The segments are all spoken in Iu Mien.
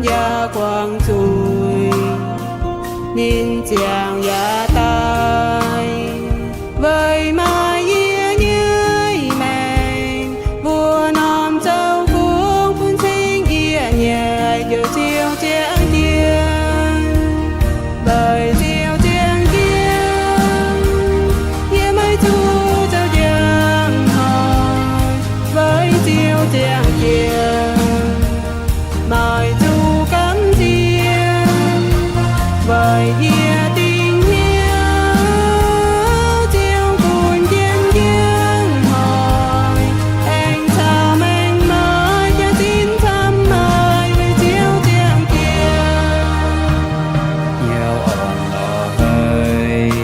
yaac guangc zuiz, ninh ziangh yaac daaih. Weic maaih yie nyei maengc, mbuo norm zoux kungx bun cing yie nyei, heuc Ziouv ziangh jienv. Weic Ziouv ziangh jienv, yie maiv zuqc zoux njang hnoi. Weic Ziouv ziangh jienv, maiv zuqc gamh nziex. Weic yie dingc hnyouv Ziouv bun jienv njang hnoi, aengx caux maengc maaiz jaax-zinh camv haic. Weic Ziouv ziangh jienv, hnyouv orn lorz haic,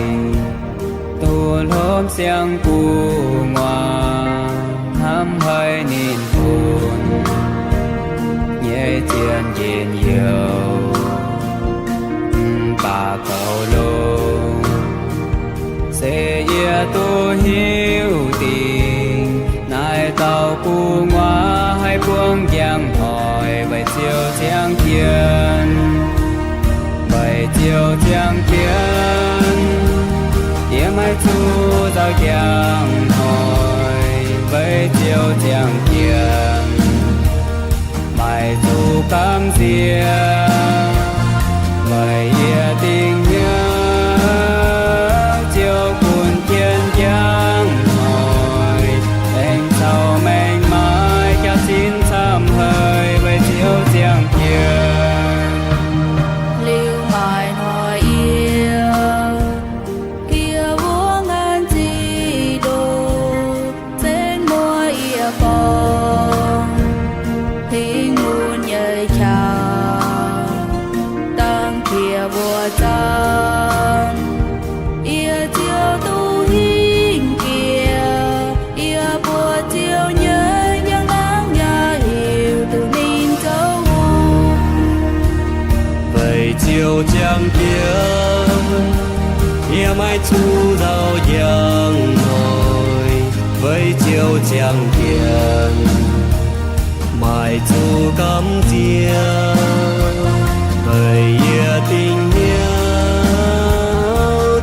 duqv hlo siang gu'nguaaz, hnamv haic ninh bun nyei zien njien-youh. Mv baac goux longx se yie duqv hiuv dingc, naaiv dauh gu'nguaaz haih buangv njang hnoi. Weic Ziouv ziangh jienv, weic Ziouv ziangh jienv, yie maiv zuqc zoux njang hnoi. Weic Ziouv ziangh jienv, maiv zuqc gamh nziex. Weic yie dingc hnyouv Ziouv bun jienv njang hnoi, aengx caux maengc maaiz jaax-zinh camv haic. Weic Ziouv ziangh jienv, liuz maaih hnoi yie, yie wuov ngaanc zic ndoh, zenv muoz yie borngz, hingh mun nyei qaqv, dangh qiex mbuo zaangv. Yie Ziouv duqv hingh jiex, yie mbuo Ziouv nyei njang-laangc yaac hiuv duqv ninh zoux hungh. Weic Ziouv ziangh jienv, yie maiv zuqc nzauh njang hnoi. Weic Ziouv ziangh jienv, maiv zuqc gamh nziex. Weic yie dingc hnyouv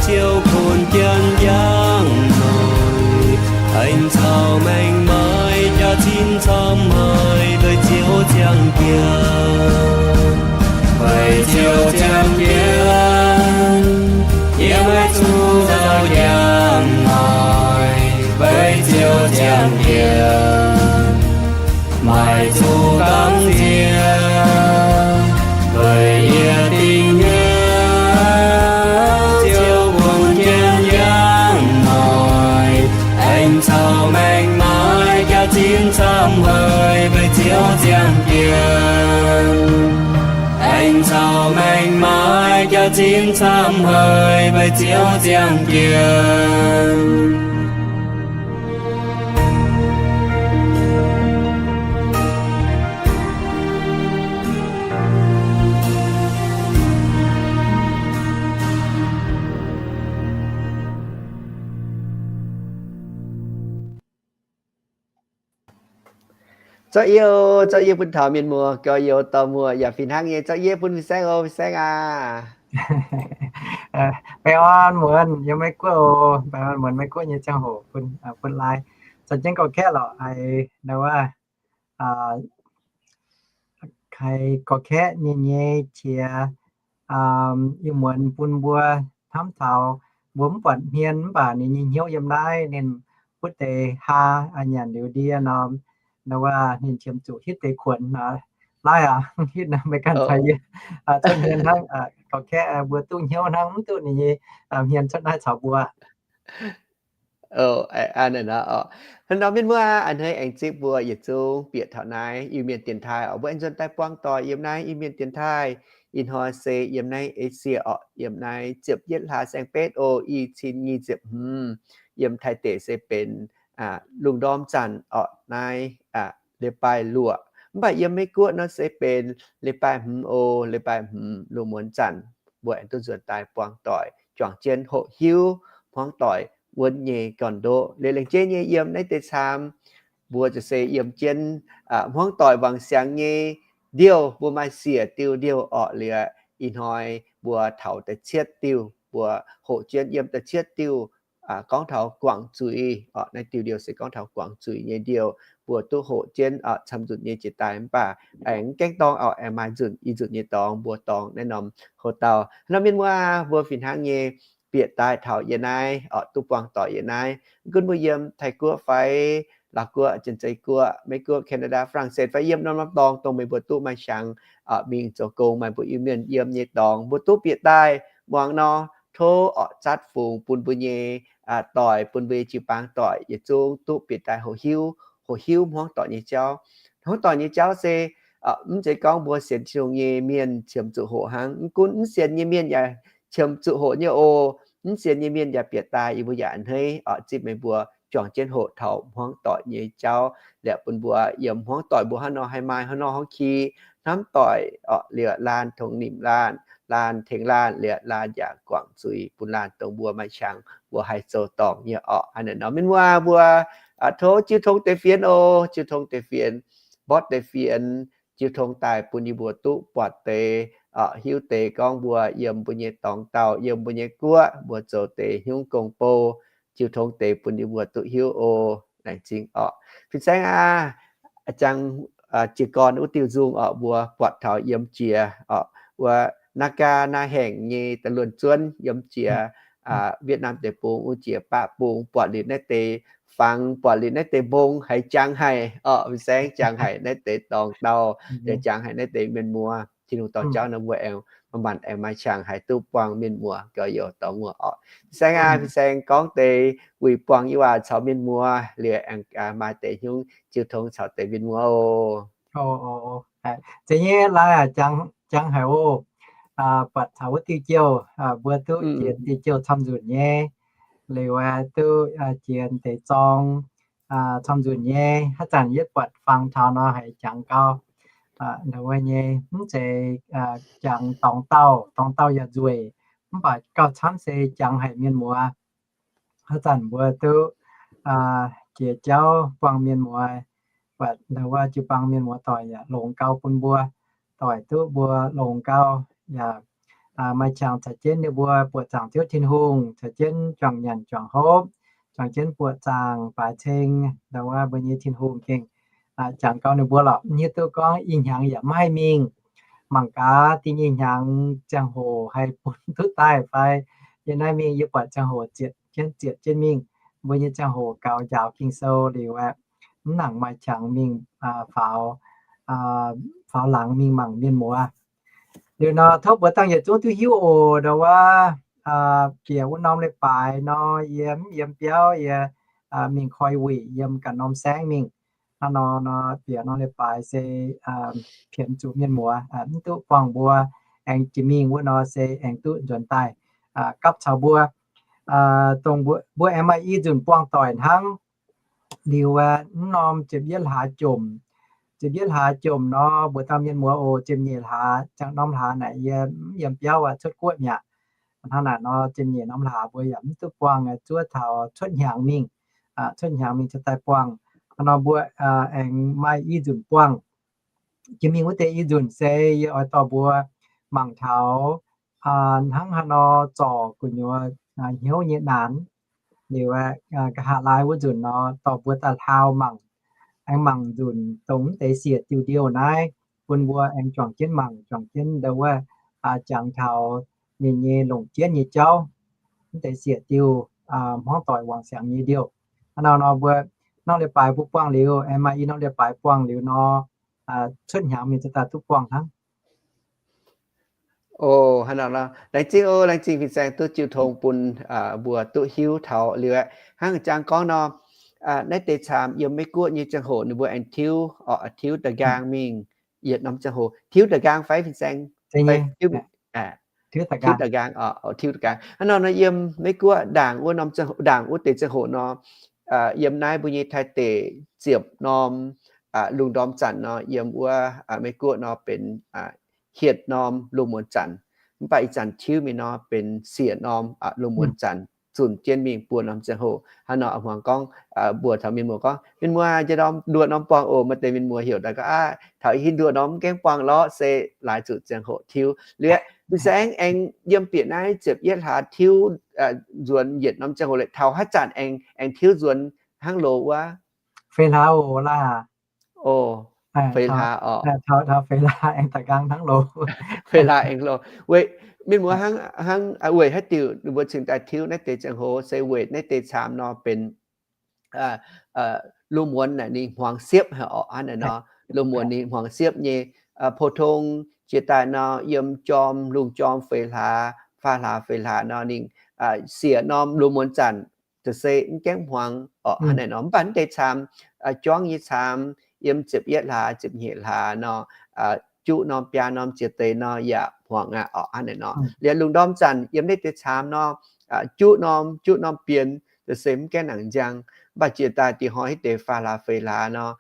Ziouv bun jienv njang hnoi, aengx caux maengc maaiz jaax-zinh camv haic. Weic Ziouv ziangh jienv, weic Ziouv ziangh jienv, yie maiv zuqc nzauh njang hnoi. Weic Ziouv ziangh jienv, maiv zuqc gamh nziex. Weic yie dingc hnyouv Ziouv bun jienv njang hnoi, aengx caux maengc maaiz jaax-zinh camv haic. Weic Ziouv ziangh jienv, aengx caux maengc maaiz jaax-zinh camv haic. Weic Ziouv ziangh jienv. Zorqv yie, zorqv yie bun taux mienh muoz, gorx-youz dorh muoz yaac fih hnangv nyei. Zorqv yie bun fin-saeng oc, fin-saeng aac. Baengh orn muonz yiem Meiv-Guoqv oc. Baengh orn muonz Meiv-Guoqv nyei ziangh hoc bun, bun laai. Zanc jienv gorx-kaeqv lorqc, haiz ndo wuov, haiz gorx-kaeqv nyei nyei qiex ih muonz bun mbuo hnamv taux mbuo mv buatc hmien mv baac ninh nyei hnyouv yiem naaiv, ninh butv deix haa nyanc liuz ndie norm, ndo wuov ninh qiemx zuqc hitv deix kuonx. Laaiv aac, hitv meih ganh caux yie cuotv hmien hnangv, gorx-kaeqv mbuo duqv hnyouv hnangv, mv duqv ninh nyei hmien cuotv naaiv caux mbuo. Hnangv nor mienh muoz aac, a'hneiv aengx zipv mbuo yietc zungv bieqc taux naaiv Iu-Mienh dienx taaih oc. Mbuo aengx nzuonx daaih buangh doic yiem naaiv Iu-Mienh dienx taaih. Ih hnoi se yiem naaiv Esie orqc, yiem naaiv ziepc yietv hlaax saeng-betv oc, i cin nyic ziepc hmz. Yiem Taiv deic se benx lungh ndorm zanc orqc, naaiv leiz-baaix luoqc. Mv baac yiem Meiv-Guoqv nor se benx leiz-baaix hmz oc, leiz-baaix hmz lungh muonz zanc. Mbuo aengx duqv nzuonx daaih buangh doic, juangc jienv hoqc hiuv hmuangv doic wuonv nyei gorn-ndoqv. Liuz lengc jeiv nyei yiem naaiv deix caam, mbuo ziouc se yiem jienv hmuangv doic wangc siangx nyei ndiouh, mbuo maaih siec diuh ndiouh orqc. Liuz ih hnoi mbuo taux da'cietv diuh, mbuo hoqc jienv yiem da'cietv diuh, gorngv taux guangc zuiz orqc. Naaiv diuh ndiouh se gorngv taux guangc zuiz nyei ndiouh. Mbuo duqv hoqc jienv camv nzunc nyei jiex daaih mv baac aengx mv gaengh dorngx orqc, aengx maaih nzunc i nzunc nyei dorngx mbuo dorngx naaiv norm hoc-dauh. Hnangv mienh muoz mbuo fih hnangv nyei bieqc daaih taux yie naaiv orqc, duqv buangh doic yie naaiv. Mv gunv mbuo yiem Taiv-Guoqv fai Laauv-Guoqv, Janx-Zei Guoqv, Meiv-Guoqv, Canada, France fai yiem norm-norm dorngx dongh meih mbuo duqv maaih qangx mingh zoux gong, maaih mbuo Iu-Mienh yiem nyei dorngx, mbuo duqv bieqc daaih muangx nor, tov orqc zatv fungx bun mbuo nyei doic, bun mbuo nyei jiu-baang doic yietc zungv duqv bieqc daaih hoqc hiuv, hoqc hiuv hmuangv doic nyei jauv. Hmuangv doic nyei jauv se mv zeiz gorngv mbuo sienx Tin-Hungh nyei mienh qiemx zuqc hoqc hnangv. Mv gunv mv sienx nyei mienh yaac qiemx zuqc hoqc nyei oc. Mv sienx nyei mienh yaac bieqc daaih, yie mbuo yaac a'hneiv orqc zipv meih mbuo juangc jienv hoqc taux hmuangv doic nyei jauv. Liuz bun mbuo yiem hmuangv doic mbuo hnangv nor haih maaih hnangv nor hmuangv ki, hnamv doic orqc. Liuz laanh tongx nimc laanh, laanh tengx laanh, liuz laanh yaac guangc zuiz bun laanh dongh mbuo maaih qangx mbuo haih zoux dorngc nyei orqc. Hnangv naaiv nor mienh muoz mbuo tov jiu tong deix fienx oc, jiu tong deix fienx, mborqv deix fienx, jiu tong daaih bun yie mbuo duqv buatc deix, hiuv deix gorngv mbuo yiem mbuo nyei dorngx dauh, yiem mbuo nyei guoqv, mbuo zoux deix hnyungv gong-bou, jiu tong deix bun yie mbuo duqv hiuv oc. Laengz zingh orqc. Fin-saeng aac, jangx jiez gorn wuov diuh nzung orqc, mbuo buatc taux yiem jiex orqc, wuov Naagaa Naa Haengc nyei da'luonh zuonv yiem jiex Vietnam deic-bung wuov jiex baqv bung, buatc liuz naaiv deix fangx, buatc liuz naaiv deix mbong haiz jangx haic orqc. Fin-saeng jangx haic naaiv deix dorngx dauh, jangx haic naaiv deix mienh muoz. Tin-Hungh dorh jauv nor mbuo aengx manc-manc aengx maaih qangx haiz duqv buangh mienh muoz gauh youc dorngx muoz orqc. Fin-saeng aac, fin-saeng gorngv deix wuic buangh yie waac caux mienh muoz liuz aengx maaih deix hnyungv jiu tong caux deix mienh muoz oc. Zeiz nyei, lai aac, jangx haic oc. Buatc taux wuov diuh jouh, mbuo duqv jiex diuh jouh camv nzunc nyei. Liuz aeqv, duqv jiex deix zorng camv nzunc nyei. Haaix zanc yietv buatc fangx taux nor haiz jangx gau. Ndau wuov nyei mv zeiz jangx dorngx dauh, dorngx dauh yaac nzueic, mv baac gauh camv se jangx haic mienh muoz. Haaix zanc mbuo duqv jiex jauv buangh mienh muoz, buatc ndau wuov jiu-baang mienh muoz doic yaac longx gau bun mbuo, doic duqv mbuo longx gau, yaac maaih qangx caux jienv ninh mbuo buoqc zaangc Ziouv Tin-Hungh, caux jienv juangc nyanc juangc hopv, juangc jienv buoqc zaangc baaix ceng, ndau wuov mbuo nyei Tin-Hungh gengh jangx gau ninh mbuo lorqc. Hiuv duqv gorngv ih hnyangx yaac maiv haih mingh. Mangc gaax da'nyeic hnyangx ziangh hoc haih bun duqv daaih fai. Yie naaiv mingh yie buatc ziangh hoc zietc jienv zietc jienv mingh. Mbuo nyei ziangh hoc gaux njaaux Ging-Sou liuz aeqv, mv nangc maaih qangx mingh faaux, faaux laangz mingh mangc mienh muoz. Liuz nor tov mbuo dangh yietc zungv duqv hiuv oc. Ndau wuov bieqc wuov norm leiz-baaix nor, yie mv yiem biauv, yie mingh koi wuic yiem ganh norm saengv mingh. Hnangv nor nor bieqc norm leiz-baaix se pienx zuqc mienh muoz, mv duqv buangh mbuo aengx jiex mingh wuov nor se aengx duqv nzuonx daaih gapv caux mbuo, dongh mbuo aengx maaih i nzunc buangh doic hnangv. Liuz aeqv, mv norm ziepc yietv hlaax jomc, ziepc yietv hlaax jomc nor, mbuo dauh mienh muoz oc, ziepc nyeic hlaax, ziangh norm hlaax naaic yie mv yiem biauv aqv, cuotv guoqv mi'aqv. Hnangv naaic nor, ziepc nyeic norm hlaax mbuo yaac mv duqv buangh, zuov taux cuotv hnyangx mingh, cuotv hnyangx mingh cuotv daaih buangh. Hnangv nor mbuo aengx maaih i nzunc buangh. Jiex mingh wuov deix i nzunc se yie oix dorh mbuo mangc taux hnangv haaix nor zorc gu'nyuoz hnyouv nyei naanx. Liuz aeqv, nqa'haav laai wuov nzunc nor, dorh mbuo daaih hlau mangc, aengx mangc nzunc dongh mv deix siec diuh ndiouh naaiv, bun mbuo aengx juangc jienv mangc, juangc jienv ndau wuov jangx taux ninh nyei longc jienv nyei jauv, mv deix siec diuh, hmuangv doic wangc siangx nyei ndiouh. Hnangv nor nor mbuo norm leiz-baaix mbuo buangh liuz, aengx maaih i norm leiz-baaix buangh liuz nor, cuotv hnyangx mingh ziouc daaih duqv buangh hnangv. O, hnangv nor, laengz zingh o, laengz zingh fin-saeng duqv jiu tong bun mbuo duqv hiuv taux liuz aeqv, hnangv jang gorngv nor, naaiv deix camv yiem Meiv-Guoqv nyei ziangh hoc ninh mbuo aengx tiuv, tiuv da'nqaang mingh, yietc norm ziangh hoc tiuv da'nqaang fai fin-saeng? Tiuv da'nqaang, tiuv da'nqaang. Hnangv nor nor yiem Meiv-Guoqv ndaangc wuov norm, ndaangc wuov deix ziangh hoc nor, yiem naaiv mbuo nyei Taiv deic ziepc norm lungh ndorm zanc nor, yiem wuov Meiv-Guoqv nor benx hietc norm lungh muonz zanc. Mv baac ih zanc tiuv mingh nor benx siec norm lungh muonz zanc. zunc jienv mingh buo norm ziangh hoc. Hnangv nor hmuangx gorngv, mbuox taux mienh muoz gorngv, mienh muoz, njang norm nduoh norm buangh oc. Maaih deix mienh muoz heuc daaih gorngv, aav, taux ih nduoh norm mv gaengh buangh lorqc, se laaix zuqc ziangh hoc tiuv. Liuz fin-saeng aengx yiem bieqc naaiv ziepc yietv hlaax tiuv nzuonx yietc norm ziangh hoc lorqc. Taux haaix zanc aengx, aengx tiuv nzuonx hnangv loz wuov? Feix hlaax oc, laaix. Oc, feix hlaax oc. Taux feix hlaax aengx daaih nqaang hnangv loz. Feix hlaax aengx loz. Weic mienh muoz hnangv, hnangv weic haaix diuc ninh mbuo cingx daaih tiuv naaiv deix ziangh hoc? Se weic naaiv deix caamx nor benx lungh muonz naaic ninh hmuangx siepv haic oc. Hnangv naaic nor, lungh muonz ninh hmuangx siepv nyei. Pou-tong jiex daaih nor, yiem jorm, lungh jorm feix hlaax, faam hlaax, feix hlaax nor, ninh siec norm lungh muonz zanc, se mv gaengh hmuangx oc. Hnangv naaic nor, mv baac naaiv deix caamx, juangv nyei caamx, yiem ziepc yietv hlaax, ziepc nyeic hlaax nor, juqv norm, biaa norm jiex deix nor yaac hmuangx aqv oc. Hnangv naaic nor, liuz lungh ndorm zanc yiem naaiv deix caamx nor, juqv norm, juqv norm bienx, se mv gaengh nangc njang. Mv baac jiex daaih dih hnoi hitv deix faam hlaax, feix hlaax nor,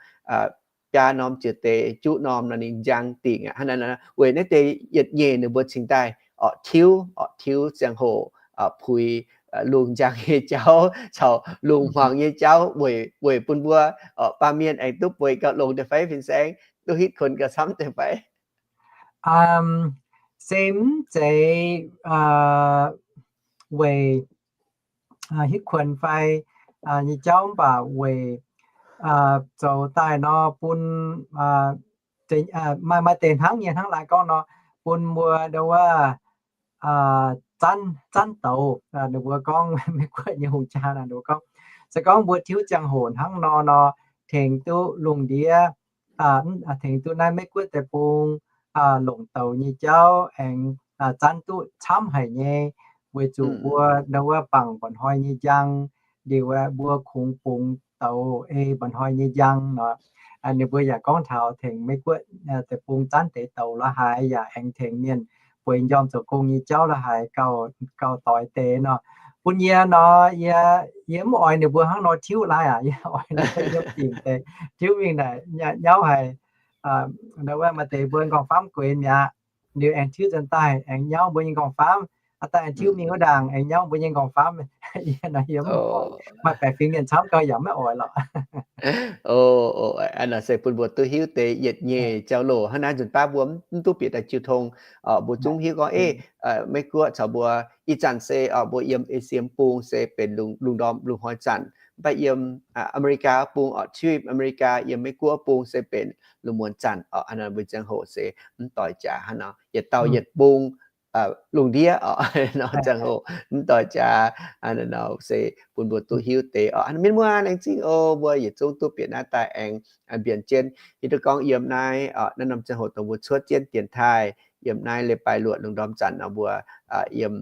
biaa norm jiex deix, juqv norm nor ninh njang dingc aqv. Hnangv naaic nor, weic naaiv deix yietc nyeic ninh mbuo cingx daaih oc tiuv, oc tiuv ziangh hoc, puix lungh njang nyei jauv caux lungh hmuangx nyei jauv, weic, weic bun mbuo oc baamh mienh aengx duqv bueix gauh longx deix fai, fin-saeng duqv hitv kuonx gauh camv deix fai? Se mv zeiz weic hitv kuonx fai nyei jauv, mv baac weic zoux daaih nor bun maaih, maaih deix hnangv nyei, hnangv laaic gorngv nor, bun mbuo ndo wuov zanv, zanv douz. Ninh mbuo gorngv, Meiv-Guoqv nyei hungh jaa ninh mbuo gorngv, se gorngv mbuo tiuv ziangh hoc hnangv nor nor, tengx duqv lungh ndiev, tengx duqv naaiv Meiv-Guoqv deic-bung longc douz nyei jauv aengx zanv duqv camv haic nyei, weic zuqc mbuo ndo wuov bangc mba'hnoi nyei njang, liuz mbuo kungx bungx douz ei mba'hnoi nyei njang nor. Ninh mbuo yaac gorngv taux tengx Meiv-Guoqv deic-bung zanv deix douz la'haaix yaac aengx tengx mienh bueix m'njormh zoux gong nyei jauv la'haaix gauh, gauh doix deix nor. Bun yie nor, yie, yie mv oix ninh mbuo hnangv nor tiuv laaih aqv. Yie oix ninh mbuo yiem dingc deix tiuv mingh naaic nyauv haic. Ndo wuov maaih deix mbuo m'nqorngv-faamv gueix mi'aqv, liuz aengx tiuv zanc daaih aengx nyauv mbuo nyei m'nqorngv-faamv. Aa, daaih aengx tiuv mingh wuov ndaangc aengx nyauv mbuo nyei m'nqorngv-faamv. Yie nor yie mv oix. Maaih baeqc fingx mienh camv gauh yaac maiv oix lorqc. Ov, ov, aa, naaic se bun mbuo duqv hiuv deix yietc nyeic jauv-louc. Hnangv naaiv nzunc baav mbuo mv duqv bieqc daaih jiu tong, mbuo zungv hiuv gorngv, ei, Meiv-Guoqv caux mbuo ih zanc se mbuo yiem Esie Bung se benx lungh, lungh ndorm lungh hnoi zanc. Mv baac yiem Aa^me^li^gaa Bung oc, ทวีป Aa^me^li^gaa, yiem Meiv-Guoqv Bung se benx lungh muonz zanc oc. Hnangv naaic mbuo ziangh hoc se mv doix jaax hnangv nor, yietc dauh yietc bung lungh ndiev oc. Nor ziangh hoc mv doix jaax. Hnangv naaic nor se bun mbuo duqv hiuv deix oc. Mienh muoz laengz zingh oc, mbuo yietc zungv duqv bieqc naaiv daaih aengx mbienc jienv. Hiuv duqv gorngv yiem naaiv, naaiv norm ziangh hoc dongh mbuo cuotv jienv dienx taaih yiem naaiv leiz-baaix luoqc lungh ndorm zanc nor mbuo yiem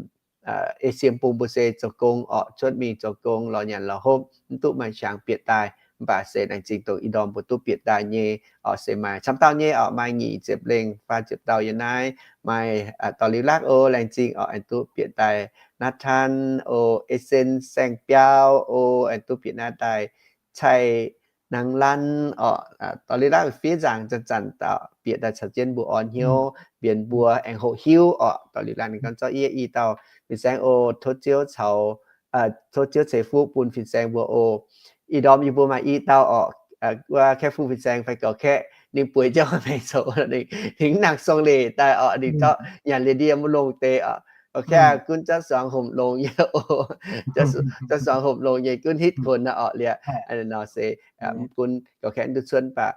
Esie Bung mbuo se zoux gong oc, cuotv mingh zoux gong lorz nyanc lorz hopv, mv duqv maaih qangx bieqc daaih. Mv baac se laengz zingh dongh ih ndorm mbuo duqv bieqc daaih nyei oc, se maaih camv dauh nyei oc, maaih nyic ziepc lengh faah ziepc dauh yiem naaiv. Maaih dorh liuz lakv oc, laengz zingh oc, aengx duqv bieqc daaih Nathan oc, Esen, Saeng Biauv oc, aengx duqv bieqc naaiv daaih Cai Nangv Lanv oc, dorh liuz lakv fiev nzaangc zanc-zanc dauh bieqc daaih caux jienv mbuo orn hnyouv mbienx mbuo aengx hoqc hiuv oc. Dorh liuz lakv ninh gorngv zorqv yie i dauh fin-saeng oc, tov Ziouv caux, tov Ziouv ceix fuqv bun fin-saeng mbuo oc. Ih ndorm yie mbuo maaih i dauh oc, wuov kaeqv fu fin-saeng fai gaux kaeqv, ninh bueix jienv maengx zoux, ninh mv nangc song leiz daaih oc, ninh zorqv nyanc liuz ndie mv longx deix oc. Gaux kaeqv gunv zorqv suangx homc longx nyei oc, zorqv suangx homc longx nyei gunv hitv konx oc. Liuz nor se mv gunv gaux kaeqv duqv cuotv baac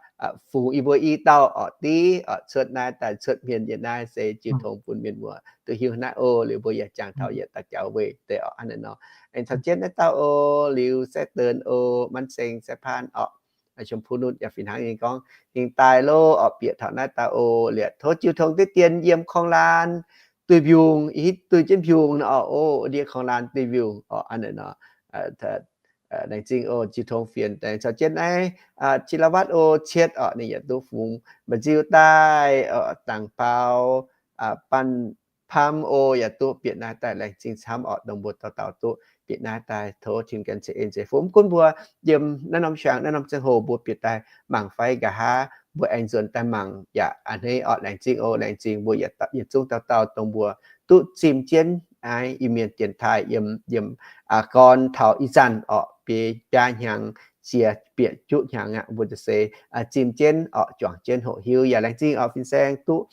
fungx yie mbuo i dauh oc, div oc, cuotv naaiv daaih cuotv hmien yiem naaiv se jiu tong bun mienh muoz duqv hiuv naaiv oc. Liuz mbuo yaac jangx taux yietc dauh jauv weic deix oc. Hnangv naaic nor, aengx caux jienv naaiv dauh oc, liuz Saeqv Deix oc, Manv Seng, Saeqv Paan oc, Chum Pu Nutv yaac fih hnangv nyei gorngv, hingh daaih loh oc, bieqc taux naaiv dauh oc. Liuz tov jiu tong deix dien yiem korng-laanh duih mbiungc, hitv duih jienv mbiungc nor oc, ndie korng-laanh duih mbiungc oc. Hnangv naaic nor, laengz zingh oc, jiu tong fienx daaih caux jienv naaiv Jiex La'watv oc, Cietv oc, ninh yaac duqv fungx mba'nziu daaih oc, dangx faaux, banh pam oc, yaac duqv bieqc naaiv daaih. Laengz zingh camv oc, dongh mbuo dauh dauh duqv bieqc naaiv daaih, tov Tin-Hungh ganh ceix en ceix fuqv gunv mbuo yiem naaiv norm siang naaiv norm ziangh hoc mbuo bieqc daaih mangc fai nqa'haav mbuo aengx nzuonx daaih mangc yaac a'hneiv oc. Laengz zingh oc, laengz zingh mbuo yietc zungv dauh dauh dongh mbuo duqv zimh jienv naaiv Iu-Mienh dienx taaih yiem, yiem gorn taux ih zanc orqc, biei biaa hnyangx, jiex bieqc juqv hnyangx aqv, mbuo se zimh jienv orqc, juangc jienv hoqc hiuv. Yaac laengz zingh orqc fin-saeng duqv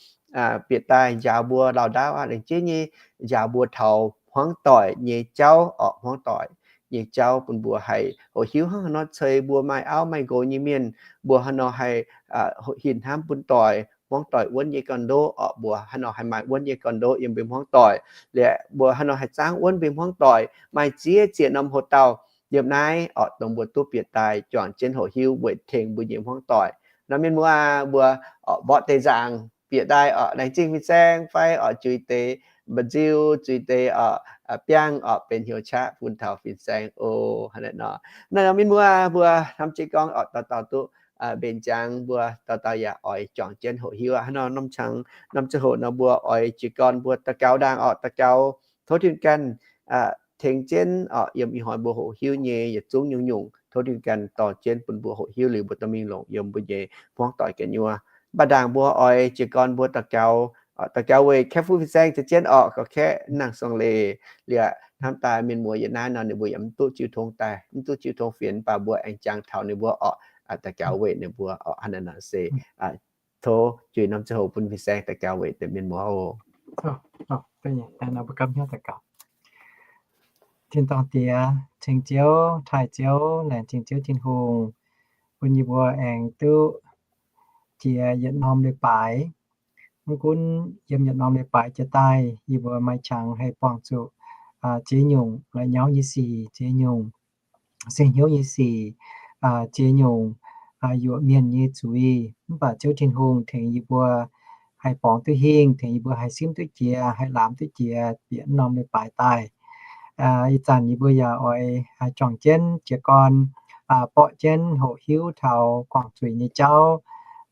bieqc daaih njaaux mbuo lauh ndaauv aqv. Laengz zingh nyei njaaux mbuo taux hmuangv doic nyei jauv orqc, hmuangv doic nyei jauv bun mbuo haih hoqc hiuv hnangv haaix nor ceix mbuo maaih auv maaih nqox nyei mienh, mbuo haaix nor haih hinc hnamv bun doic, hmuangv doic wuonv nyei gorn-ndoqv orqc, mbuo haaix nor haih maaih wuonv nyei gorn-ndoqv yiem mbuo hmuangv doic. Liuz mbuo haaix nor haih zaangv wuonv mbuo hmuangv doic, maaih ziex zieqc norm hoc-dauh yiem naaiv orqc, dongh mbuo duqv bieqc daaih juangc jienv hoqc hiuv weic tengx mbuo nyei hmuangv doic. Nor mienh muoz, mbuo orqc mborqv deix nzaangc bieqc daaih orqc, laengz zingh fin-saeng fai orqc zuiz deix mba'nziu, zuiz deix orqc biangh orqc benx hnyouv qaqv bun taux fin-saeng oc. Hnangv naaiv nor, naaiv nor mienh muoz, mbuo hnamv jienv gorngv orqc dauh dauh duqv mbenc ziangx, mbuo dauh dauh yaac oix juangc jienv hoqc hiuv aqv. Hnangv nor norm qangx, norm ziangh hoc nor mbuo oix jiez gorn mbuo daux gaux ndaangc orqc, daux gaux tov Tin Ganh tengx jienv orqc yiem ih hnoi mbuo hoqc hiuv nyei yietc zungv nyungc-nyungc, tov Tin Ganh dorh jienv bun mbuo hoqc hiuv liuz mbuo dorh mingh longc yiem mbuo nyei hmuangv doic gu'nyuoz. Mv baac ndaangc mbuo oix jiez gorn mbuo daux gaux, daux gaux weic Kaeqv Fuqv Fin-Saeng za'gengh orqc, gorngv Kaeqv Nangh Suang Leiz. Liuz hnamv daaih mienh muoz yiem naaiv nor ninh mbuo yaac mv duqv jiu tong daaih, mv duqv jiu tong fienx, mv baac mbuo aengx jangx taux ninh mbuo orqc, daux gaux weic ninh mbuo orqc. Hnangv naaiv nor se tov juix norm ziangh hoc bun fin-saeng daux gaux weic deix mienh muoz oc. Tin-dorngh Diex, ceng Ziouv, taaih Ziouv, laengz zingh Ziouv Tin-Hungh bun yie mbuo aengx duqv jiex yietc norm leiz-baaix. Mv gunv yiem yietc norm leiz-baaix jiex daaih yie mbuo maaih qangx haih buangh zuqc ziex nyungc la'nyauv nyei sic, ziex nyungc se hnyouv nyei sic, ziex nyungc yuoqc mienh nyei zuiz. Mv baac Ziouv Tin-Hungh tengx yie mbuo haih borngz duqv hingh, tengx yie mbuo haih simv duqv jiex, haih laamx duqv jiex bieqc norm leiz-baaix daaih. Ih zanc yie mbuo yaac oix juangc jienv jiez gorn, borqv jienv hoqc hiuv taux guangc zuiz nyei jauv.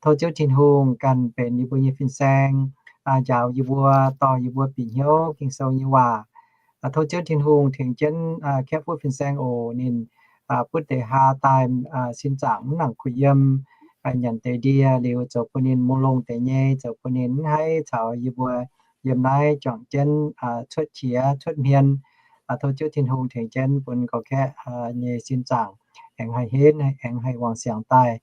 Tov Ziouv Tin-Hungh ganh benx yie mbuo nyei fin-saeng, njaaux yie mbuo, dorh yie mbuo bieqc hnyouv Ging-Sou nyei waac. Tov Ziouv Tin-Hungh tengx jienv Kaeqv Fuqv Fin-Saeng oc. Ninh butv deix haa daaih sin zaangc mv nangc kuh yiem, nyanc deix ndie liuz zoux bun ninh mungh longh deix nyei, zoux bun ninh mv haih caux yie mbuo yiem naaiv juangc jienv cuotv qiex cuotv hmien. Tov Ziouv Tin-Hungh tengx jienv bun gorx-kaeqv nyei sin zaangc aengx haih henv, aengx haih wangc siangx daaih.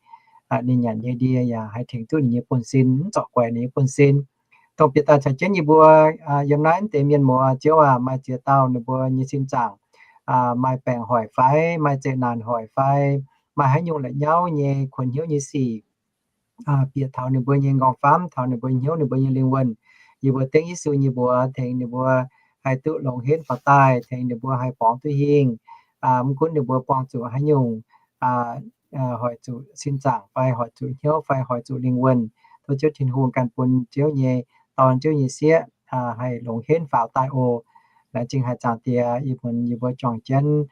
Ninh nyanc nyei ndie yaac haih tengx duqv ninh nyei buonv-sin, mv zorqv guaix ninh nyei buonv-sin. Dongh bieqc daaih caux jienv yie mbuo yiem naaiv deix mienh muoz, Ziouv aac, maaih ziex dauh ninh mbuo nyei sin zaangc maaih baengc hoic fai, maaih zeqc naanc hoic fai, maaih haaix nyungc la'nyauv nyei kuonx hnyouv nyei sic bieqc taux ninh mbuo nyei nqorngv-famv, taux ninh mbuo hnyouv, ninh mbuo nyei lingh wuonh. Yie mbuo dengv Yesu nyei mbuox tengx ninh mbuo haih duqv longx henv faaux daaih, tengx ninh mbuo haih borngz duqv hingh. Mv gunv ninh mbuo buangh zuqc haaix nyungc, hoic zuqc sin zaangc fai hoic zuqc hnyouv fai hoic zuqc lingh wuonh, tov Ziouv Tin-Hungh ganh bun Ziouv nyei Dorn, Ziouv nyei sieqv haih longx henv faaux daaih oc. Laengz zingh haic Zaangc Diex, ih muonz yie mbuo juangc jienv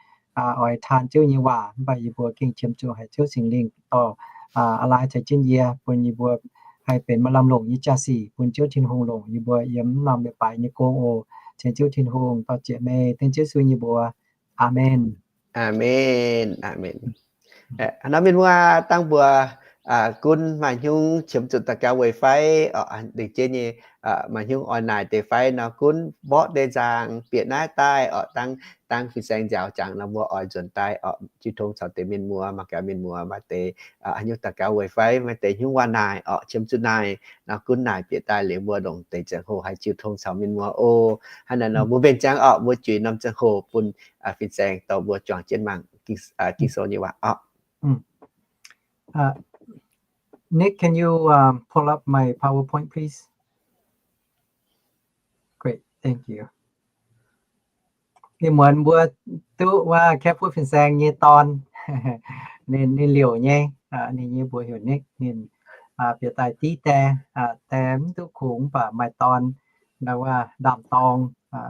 oix taan Ziouv nyei waac, mv baac yie mbuo gengh qiemx zuqc haic Ziouv Singx Lingh dorh a'laa caux jienv yie, bun yie mbuo haih benx maaih lamh longc nyei jaa-sic bun Ziouv Tin-Hungh longc yie mbuo yiem norm leiz-baaix nyei gong oc. Ceng Ziouv Tin-Hungh dorh jiex meih, dengv Ziouv Yesu nyei mbuox. Aamen. Aamen. Aamen. Nor mienh muoz, dangh mbuo gunv maaih hnyungx qiemx zuqc daux gaux weic fai, dingc jienv nyei, maaih hnyungx oix naaic deix fai nor, gunv mborqv deix nzaangc bieqc naaiv daaih oc, dangh, dangh fin-saeng nziaaux jangx nor, mbuo oix nzuonx daaih oc, jiu tong caux deix mienh muoz, mangc gaax mienh muoz maaih deix haaix nyungc daux gaux weic fai, maaih deix hnyungx waac naaic oc, qiemx zuqc naaic nor, gunv naaic bieqc daaih liuz mbuo longc deix ziangh hoc haih jiu tong caux mienh muoz oc. Hnangv naaic nor mbuo mbenc ziangx oc, mbuo juix norm ziangh hoc bun fin-saeng dorh mbuo juangc jienv mangc Ging-Sou nyei waac oc. Nick, can you um, pull up my PowerPoint, please? Great, thank you. Ih muonz mbuo duqv wuov Kaeqv Fuqv Fin-Saeng nyei dorn, ninh, ninh liouc nyei, ninh nyei mbuox heuc Nick, ninh bieqc daaih div die, die mv duqv kungx, mv baac maaih dorn, ndau wuov ndaamv-dorng,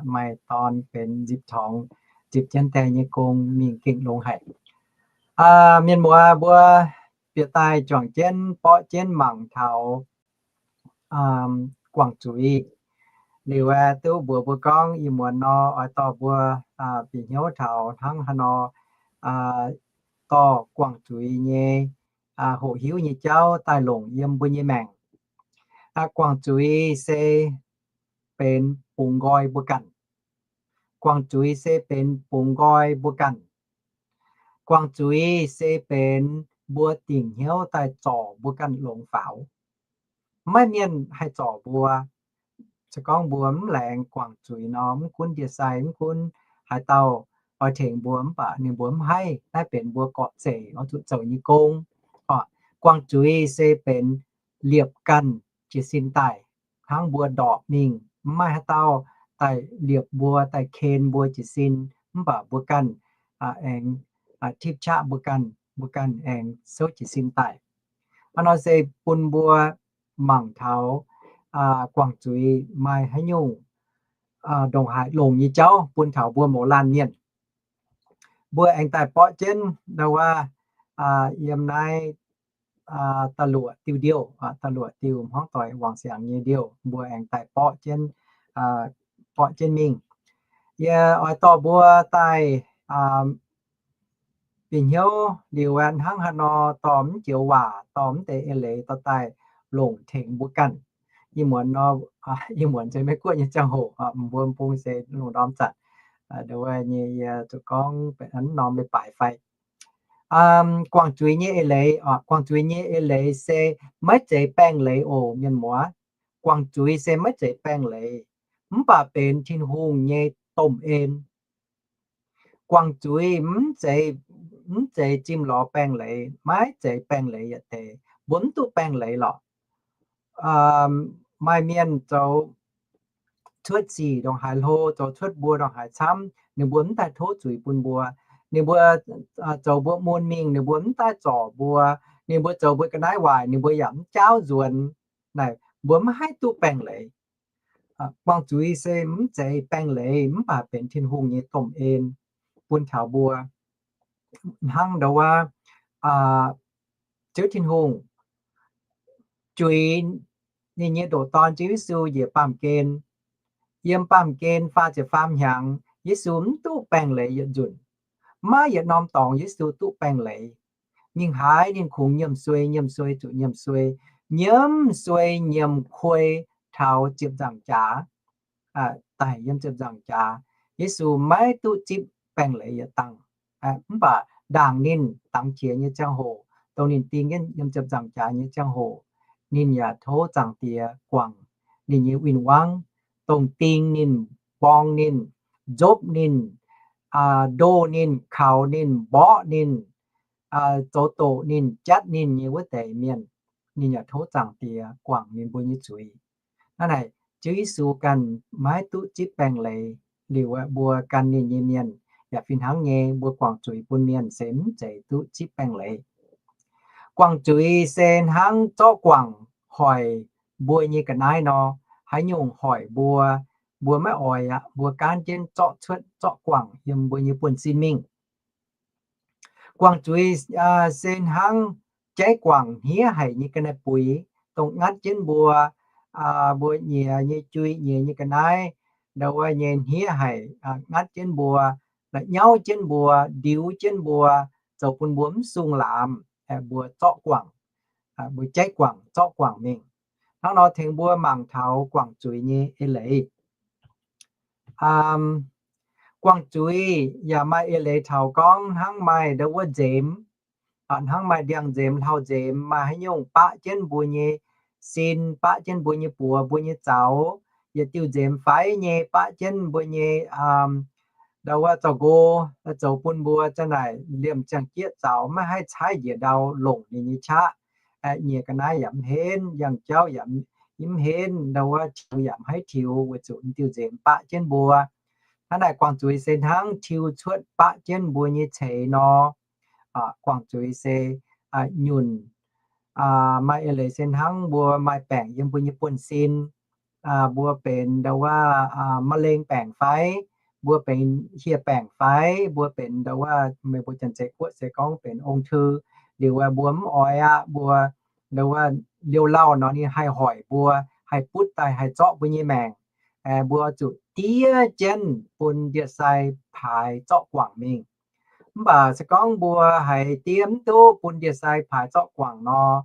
maaih dorn benx nzipc torngx, nzipc jienv die nyei gong mingh gengh longx haic. Mienh muoz, mbuo bieqc daaih juangc jienv borqv jienv mangc taux guangc zuiz. Liuz aeqv, duqv mbuox mbuo gorngv ih muonz nor oix dorh mbuo bieqc hnyouv taux hnangv haaix nor dorh guangc zuiz nyei hoqc hiuv nyei jauv daaih longc yiem mbuo nyei maengc. Guangc zuiz se benx bungx nqoi mbuo ganh. Guangc zuiz se benx bungx nqoi mbuo ganh. Guangc zuiz se benx mbuo dingc hnyouv daaih zorc mbuo ganh longx faaux. Maiv maaih mienh haih zorc mbuo. Se gorngv mbuo mv laengz guangc zuiz nor, mv gunv ndie-sai, mv gunv haaix dauh oix tengx mbuo mv baac ninh mbuo mv haih. Naaiv benx mbuo gorqv zeic oix zuqc zoux nyei gong. Guangc zuiz se benx liepc ganh jiez sin daaih, hnangv mbuo ndorpc mingh mv maaih haaix dauh daaih liepc mbuo, daaih ken mbuo jiez sin, mv baac mbuo ganh aengx tipv qaqv mbuo ganh, mbuo ganh aengx souv jiez sin daaih. Hnangv nor se bun mbuo mangc taux guangc zuiz maaih haaix nyungc ndongc haaix longx nyei jauv bun taux mbuo mouz laanh mienh. Mbuo aengx daaih borqv jienv ndau wuov yiem naaiv da'luoqc diuh ndiouh, da'luoqc diuh hmuangv doic wangc siangx nyei ndiouh, mbuo aengx daaih borqv jienv, borqv jienv mingh. Yie oix dorh mbuo daaih bieqc hnyouv liuz aeqv, hnangv haaix nor dorh mv joux waac, dorh mv deix eix leiz dorh daaih longc tengx mbuo ganh. Ih muonz nor, ih muonz se Meiv-Guoqv nyei ziangh hoc, mbuo bung se lungh ndorm zanc, ndau wuov nyei yie zuqc gorngv norm leiz-baaix fai guangc zuiz nyei eix leiz. Guangc zuiz nyei eix leiz se maiv zeiz baengh leiz oc, mienh muoz. Guangc zuiz se maiv zeiz baengh leiz, mv baac benx Tin-Hungh nyei domh en. Guangc zuiz mv zeiz, mv zeiz zimh lorz baengh leiz, maiv zeiz baengh leiz yietc deix. Mbuo mv duqv baengh leiz lorqc. Maaih mienh zoux cuotv sic ndongc haaix hlo, zoux cuotv mbuo ndongc haaix camv, ninh mbuo mv daaih tov zuiz bun mbuo. Ninh mbuo zoux mbuo mun mingh, ninh mbuo mv daaih zorc mbuo. Ninh mbuo zoux mbuo ga'naaiv waaic, ninh mbuo yaac mv jaauv nzuonx. Naaic mbuo mv haih duqv baengh leiz. Guangc zuiz se mv zeiz baengh leiz, mv baac benx Tin-Hungh nyei domh en bun taux mbuo. Hnangv ndau wuov Ziouv Tin-Hungh juix ninh nyei ndoqc Dorn, Ziouv Yesu, njiec baamh gen. Yiem baamh gen faah ziepc faam hnyangx, Yesu mv duqv baengh leiz yietc nzunc. Maiv maaih yietc norm dorngx Yesu duqv baengh leiz. Mingh haaix ninh kungx nyiemc suei, nyiemc suei zuqc nyiemc suei, nyiemc suei nyiemc kuei taux ziepc nzaangc jaax, daic yiem ziepc nzaangc jaax. Yesu maiv duqv zipv baengh leiz yietc dangh. Mv baac ndaangc ninh dangx jiex nyei ziangh hoc, dongh ninh ding jienv yiem ziepc nzaangc jaax nyei ziangh hoc, ninh yaac tov Zaangc Diex guangc ninh nyei win-wangv, dongh ding ninh, borng ninh, nzopv ninh, ndoh ninh, kaux ninh, mborqv ninh, zoux doqc ninh, jatv ninh nyei wuov deix mienh. Ninh yaac tov Zaangc Diex guangc ninh mbuo nyei zuiz. Hnangv naaic, Ziouv Yesu ganh maiv duqv zipv baengh leiz, liuz mbuo gan ninh nyei mienh yaac fih hnangv nyei. Mbuo guangc zuiz bun mienh se mv zeiz duqv zipv baengh leiz. Guangc zuiz se hnangv zorqv guangc hoic mbuo nyei ga'naaiv nor. Haaix nyungc hoic mbuo, mbuo maiv oix aqv, mbuo gaanv jienv zorqv cuotv, zorqv guangc yiem mbuo nyei buonv-sin mingh. Guangc zuiz se hnangv jaiv guangc hniev haic nyei ga'naaiv-buix, dongh ngatv jienv mbuo, mbuo nyiex nyei jui, nyiex nyei ga'naaiv, ndau wuov nyei hniev haic, ngatv jienv mbuo, la'nyauv jienv mbuo, ndiux jienv mbuo, zoux bun mbuo mv sung laamz. Mbuo zorqv guangc, mbuo jaiv guangc, zorqv guangc mingh. Hnangv nor tengx mbuo mangc taux guangc zuiz nyei eix leiz. Guangc zuiz yaac maaih eix leiz taux gorngv hnangv maaih ndau wuov nzemx, hnangv maaih ndiangx-nzemx, hlauv-nzemx, maaih haaix nyungc baqv jienv mbuo nyei sin, baqv jienv mbuo nyei buoz, mbuo nyei zaux, yietc diuh nzemx faix nyei baqv jienv mbuo nyei, ndau wuov zaux-nqo, zoux bun mbuo za'naaic liemh ziangh jieqv zaux maiv haih caaiv njiec ndau longc ninh nyei qaqv. Nyiex ga'naaiv yaac mv henv, yangh jauv yaac mv henv, ndau wuov tiux yaac mv haih tiux, weic zuqc diuh nzemx baqv jienv mbuo. Hnangv naaic guangc zuiz se hnangv tiux cuotv baqv jienv mbuo nyei ceix nor. Guangc zuiz se nyunc. Maaih eix leiz se hnangv mbuo maaih baengc yiem mbuo nyei buonv-sin, mbuo benx ndau wuov มะเร็ง baengc fai, mbuo benx hieh baengc fai, mbuo benx ndau wuov meih mbuo Janx-Zeiz Guoqv se gorngv benx องค์ thư, liuz mbuo mv oix aqv, mbuo ndau wuov liouh lauh nor ninh haih hoic mbuo, haih butv daaih haih zorqv mbuo nyei maengc. Mbuo zuqc diev jienv bun ndie-sai paaix zorqv guangc mingh. Mv baac se gorngv mbuo haiz diev mv duqv bun ndie-sai paaix zorqv guangc nor,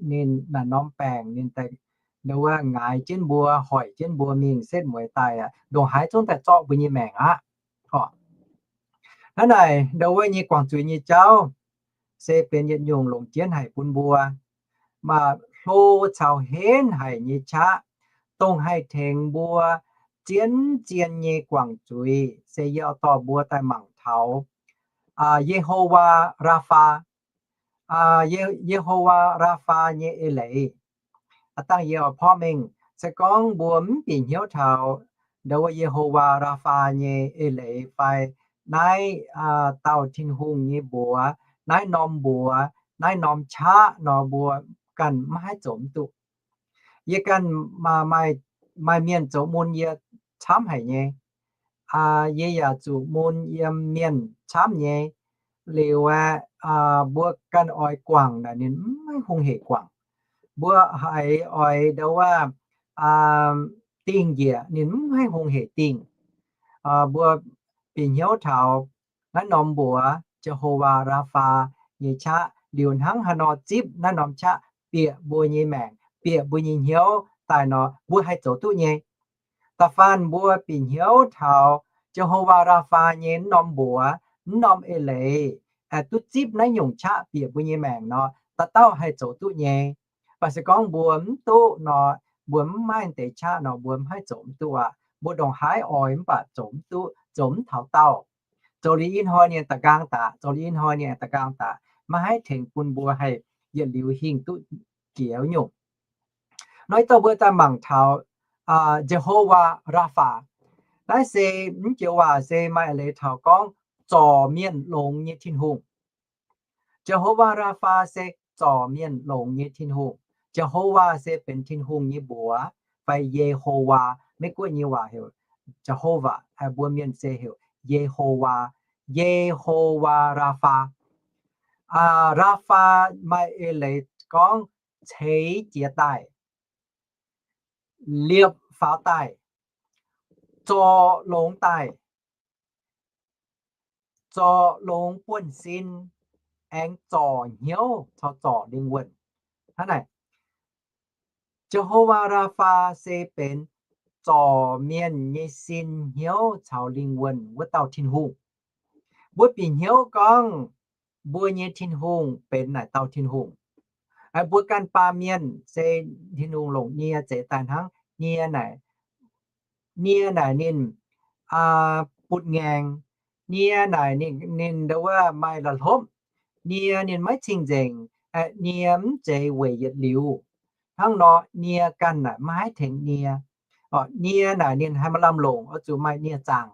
ninh naaic norm baengc ninh daaih ndau wuov ngaix jienv mbuo, hoic jienv mbuo mingh setv mueiz daaih aqv, ndongc haaix zungv daaih zorqv mbuo nyei maengc aqv. Hnangv naaic, ndau wuov nyei guangc zuiz nyei jauv se benx yietc nyungc longc jienv haic bun mbuo. Maaih hlo caux henv haic nyei qaqv, dongh haih tengx mbuo zien zien nyei guangc zuiz se yie dorh mbuo daaih mangc taux Yehowa Rapha. Yehowa Rapha nyei eix leiz. Aa dangh yie oix porv mengh, se gorngv mbuo mv bieqc hnyouv taux ndau wuov Yehowa Rapha nyei eix leiz fai naaiv dauh Tin-Hungh nyei mbuox, naaiv norm mbuox, naaiv norm qaqv nor, mbuo ganh mv haih zoux mv duqv. Yie ganh maaih mienh zoux mun yie camv haic nyei. Yie yaac zuqc mun yiem mienh camv nyei. Liuz aeqv, mbuo ganh oix guangc naaic ninh mv haih hungh hec guangc. Mbuo haiz oix ndau wuov dingh njiec ninh mv haih hungh hec dingh. Mbuo bieqc hnyouv taux naaiv norm mbuox Jehovah Rapha nyei qaqv liuz hnangv haaix nor zipv naaiv norm qaqv bieqc mbuo nyei maengc, bieqc mbuo nyei hnyouv daaih nor, mbuo haih zoux duqv nyei. Da'faanh mbuo bieqc hnyouv taux Jehovah Rapha nyei norm mbuox, norm eix leiz, duqv zipv naaiv nyungc qaqv bieqc mbuo nyei maengc nor, dauh dauh haih zoux duqv nyei. Mv baac se gorngv mbuo mv duqv nor, mbuo mv maaih deix qaqv nor, mbuo mv haih zoux mv duqv aqv. Mbuo ndongc haaix oix mv baac zoux mv duqv, zoux mv taux daauh. Zoux liuz ih hnoi ninh da'nqaang daqc, zoux liuz ih hnoi ninh da'nqaang daqc, maiv haih tengx bun mbuo haih yietc liuz hingh duqv jiex nyungc. Nor ih dorh mbuo daaih mangc taux Jehovah Rapha. Naaiv se mv joux waac se maaih leiz taux gorngv zorc mienh longx nyei Tin-Hungh. Jehovah Rapha se zorc mienh longx nyei Tin-Hungh. Jehovah se benx Tin-Hungh nyei mbuox, fai Yehowa, Meiv-Guoqv nyei waac heuc Jehovah, mbuo mienh se heuc Yehowa, Yehovah Rapha. Rapha maaih eix leiz gorngv ceix jiez daaih, liepc faaux daaih, zorc longx daaih, zorc longx buonv-sin, aengx zorc hnyouv caux zorc lingh wuonh. Hnangv naaic, Jehovah Rapha se benx zorc mienh nyei sin, hnyouv caux lingh wuonh wuov dauh Tin-Hungh. Mbuo bieqc hnyouv gorngv mbuo nyei Tin-Hungh benx naaic dauh Tin-Hungh. Mbuo ganh baamh mienh se Tin-Hungh longc nie zeix daaih hnangv. Nie naaic, nie naaic ninh butv-ngaengh. Nie naaic ninh, ninh ndau wuov maaih la'hlopv. Nie ninh maiv cing-nzengc. Nie mv zeiz weic yietc liuz. Hnangv nor nie ganh naaic maiv haih tengx nie. Nie naaic ninh haih maaih lamh longc oix zuqc maaih nie zaangc.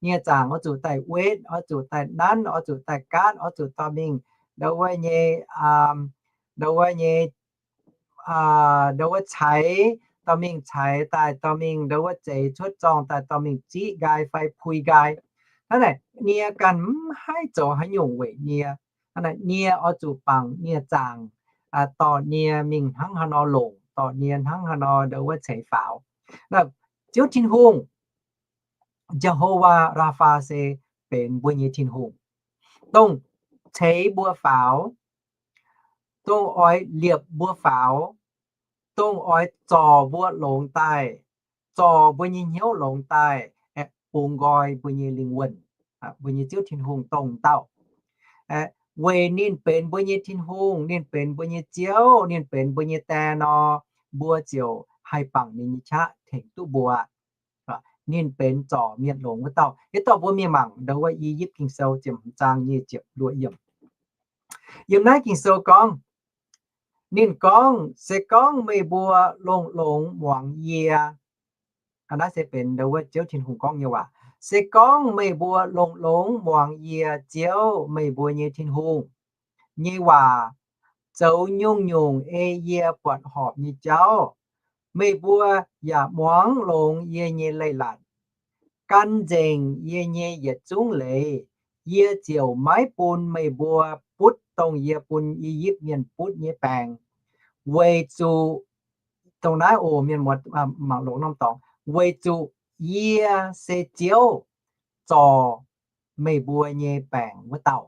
Nie zaangc oix zuqc daaih wetv, oix zuqc daaih nanv, oix zuqc daaih gaatv, oix zuqc dorh mingh ndau wuov nyei, ndau wuov nyei, ndau wuov caix, dorh mingh caix daaih, dorh mingh ndau wuov zeix cuotv zorng daaih, dorh mingh ziqv nqaai fai pui nqaai. Hnangv naaic nie ganh mv haih zoux haaix nyungc weic nie. Hnangv naaic nie oix zuqc bangc nie zaangc, dorh nie mingh hnangv haaix nor longc, dorh nie hnangv haaix nor ndau wuov ceix faaux. Ziouv Tin-Hungh, Jehovah Rapha se benx mbuo nyei Tin-Hungh, dongh ceix mbuo faaux, dongh oix liepc mbuo faaux, dongh oix zorc mbuo longx daaih, zorc mbuo nyei hnyouv longx daaih, bungx nqoi mbuo nyei lingh wuonh. Mbuo nyei Ziouv Tin-Hungh dongh dauh. Weic ninh benx mbuo nyei Tin-Hungh, ninh benx mbuo nyei Ziouv, ninh benx mbuo nyei Die nor, mbuo ziouc haih bangc ninh nyei qaqv tengx duqv mbuo. Ninh benx zorc mienh longx wuov dauh. Yie dorh mbuo mingh mangc ndau wuov I^yipv Ging-Sou ziepc hmz zaang nyic ziepc luoqc yiemc. Yiem naaiv Ging-Sou gorngv, ninh gorngv, se gorngv meih mbuo longx-longx muangx yie, naaiv se benx ndau wuov Ziouv Tin-Hungh gorngv nyei waac, se gorngv meih mbuo longx-longx muangx yie Ziouv, meih mbuo nyei Tin-Hungh, nyei waac, zoux nyungc-nyungc ei yie buatc horpc nyei jauv, meih mbuo yaac muangx longx yie nyei leiz-latc, gan nzengc yie nyei yietc zungv leiz, yie ziouc maiv bun meih mbuo butv dongh yie bun I^yipv Mienh butv nyei baengc. Weic zuqc, dongh naaiv oc, mienh muoz, mangc longx norm dorngx, weic zuqc yie se Ziouv, zorc meih mbuo nyei baengc wuov dauh.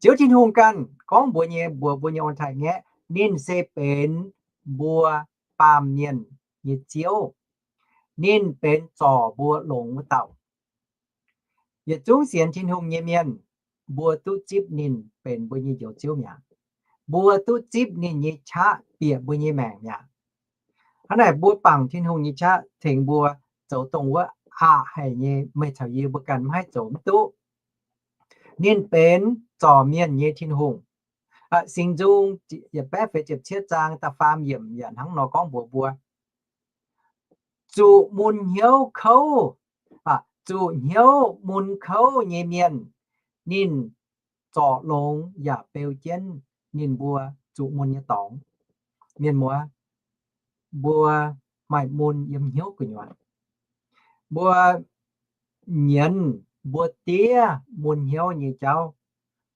Ziouv Tin-Hungh ganh gorngv mbuox nyei, mbuox mbuo nyei ong-taaix-ngaeqv, ninh se benx mbuo baamh mienh nyei Ziouv. Ninh benx zorc mbuo longx wuov dauh. Yietc zungv sienx Tin-Hungh nyei mienh, mbuo duqv zipv ninh benx mbuo nyei Njoux Ziouv mi'aqv. Mbuo duqv zipv ninh nyei qaqv bieqc mbuo nyei maengc mi'aqv. Hnangv naaic mbuo bangc Tin-Hungh nyei qaqv tengx mbuo zoux dongh wuov aqc haic nyei, meih caux yie mbuo ganh maiv haih zoux mv duqv. Ninh benx zorc mienh nyei Tin-Hungh. Singx Nzung yietc baeqv feix ziepc cietv zaang da'faam yiemc yaac hnangv nor gorngv mbuox mbuo, zuqc mun hnyouv kouv, zuqc hnyouv mun kouv nyei mienh, ninh zorc longx yaac beu jienv ninh mbuo zuqc mun nyei dorngx. Mienh muoz, mbuo maaih mun yiem hnyouv gu'nyuoz. Mbuo nyienz mbuo diev mun hnyouv nyei jauv,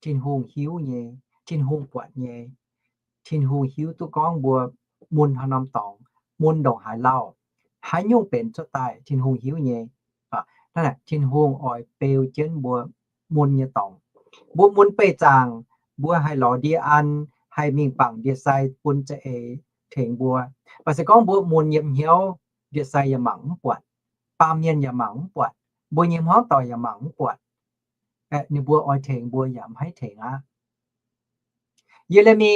Tin-Hungh hiuv nyei, Tin-Hungh buatc nyei. Tin-Hungh hiuv duqv gorngv mbuo mun haaix norm dorngx, mun ndongc haaix lauh, haaix nyungc benx cuotv daaih, Tin-Hungh hiuv nyei. Hnangv naaic Tin-Hungh oix beu jienv mbuo mun nyei dorngx. Mbuo mun beih zaangc, mbuo haih lorz ndie-an, haih mingh bangc ndie-sai bun za'eix tengx mbuo. Mv baac se gorngv mbuo mun yiem hnyouv, ndie-sai yaac mangc mv buatc, baamh mienh yaac mangc mv buatc, mbuo nyei hmuangv doic yaac mangc mv buatc, ninh mbuo oix tengx mbuo yaac maiv haih tengx aqv. Ye^le^mi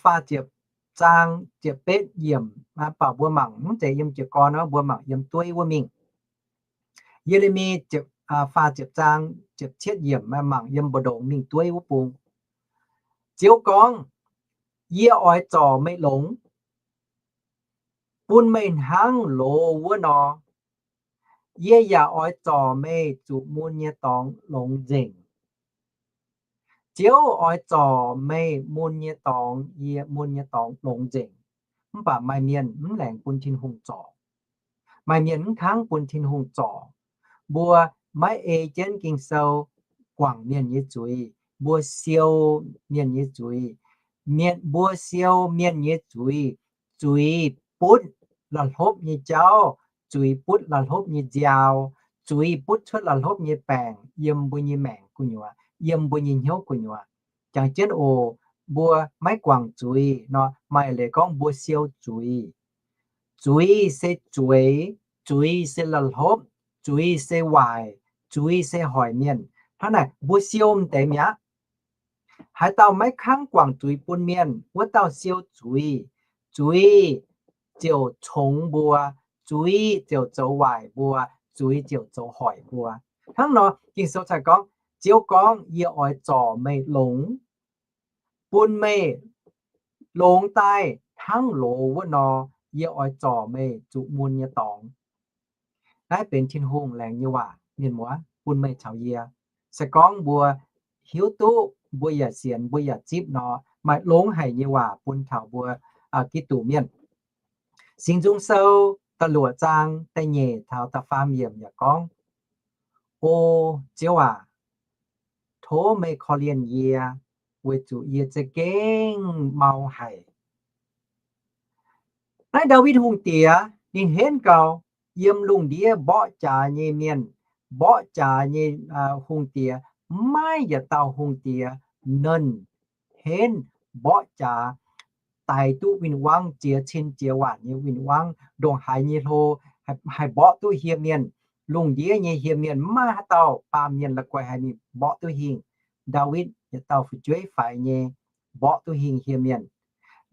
faah ziepc zaang ziepc betv yiemc, mv baac mbuo mangc mv zeiz yiem jiez gorn, mbuo mangc yiem dueiv wuov mingh. Ye^le^mi faah ziepc zaang ziepc cietv yiemc, mangc yiem mbu'ndongx mingh dueiv wuov bung. Ziouv gorngv, Yie oix zorc meih longx, bun meih hnangv loz wuov nor. Yie yaac oix zorc meih zuqc mun nyei dorngx longx nzengc. Ziouv oix zorc meih mun nyei dorngx, yie mun nyei dorngx longx nzengc. Mv baac maaih mienh mv laengz bun Tin-Hungh zorc. Maaih mienh mv kangv bun Tin-Hungh zorc. Mbuo maiv ei jienv Ging-Sou guangc mienh nyei zuiz. Mbuo siou mienh nyei zuiz. Mienh, mbuo siou mienh nyei zuiz, zuiz butv la'hlopv nyei jauv, zuiz butv la'hlopv nyei nziaaux, zuiz butv cuotv la'hlopv nyei baengc yiem mbuo nyei maengc gu'nyuoz, yiem mbuo nyei hnyouv gu'nyuoz. Jangx jienv oc, mbuo maiv guangc zuiz nor, maaih leiz gorngv mbuo siou zuiz. Zuiz se zueiz, zuiz se la'hlopv, zuiz se waaic, zuiz se hoic mienh. Hnangv naaic mbuo siou m'deix mi'aqv. Haaix dauh maiv kangv guangc zuiz bun mienh, wuov dauh siou zuiz. Zuiz ziouc congx mbuo, zuiz ziouc zoux waaic mbuo, zuiz ziouc zoux hoic mbuo. Hnangv nor, Ging-Sou cai gorngv, Ziouv gorngv, Yie oix zorc meih longx, bun meih longx daaih hnangv loz wuov nor. Yie oix zorc meih zuqc mun nyei dorngx. Naaiv benx Tin-Hungh laengz nyei waac, mienh muoz, bun meih caux yie. Se gorngv mbuo hiuv duqv, mbuo yaac sienx, mbuo yaac zipv nor, maaih longx haic nyei waac bun taux mbuo Giduc mienh. Singx Nzung Sou da'luoqc zaang da'nyeic taux da'faam yiemc yaac gorngv, O Ziouv aac, tov meih korv-lienh yie, weic zuqc yie za'gengh mau haic. Naaiv Ndaawitv Hungh Diex ninh henv gau, yiem lungh ndiev mborqv jaax nyei mienh, mborqv jaax nyei hungh diex, maiv yietc dauh hungh diex nernh henv mborqv jaax, daix duqv win-wangv, jiex cin jiex waanc nyei win-wangv, ndongc haaix nyei hlo haih mborqv duqv hieh mienh. Lungh ndiev nyei hieh mienh maiv maaih haaix dauh baamh mienh la'guaih haih mingh mborqv duqv hingh. Ndaawitv yietc dauh fu'jueiv faix nyei mborqv duqv hingh hieh mienh.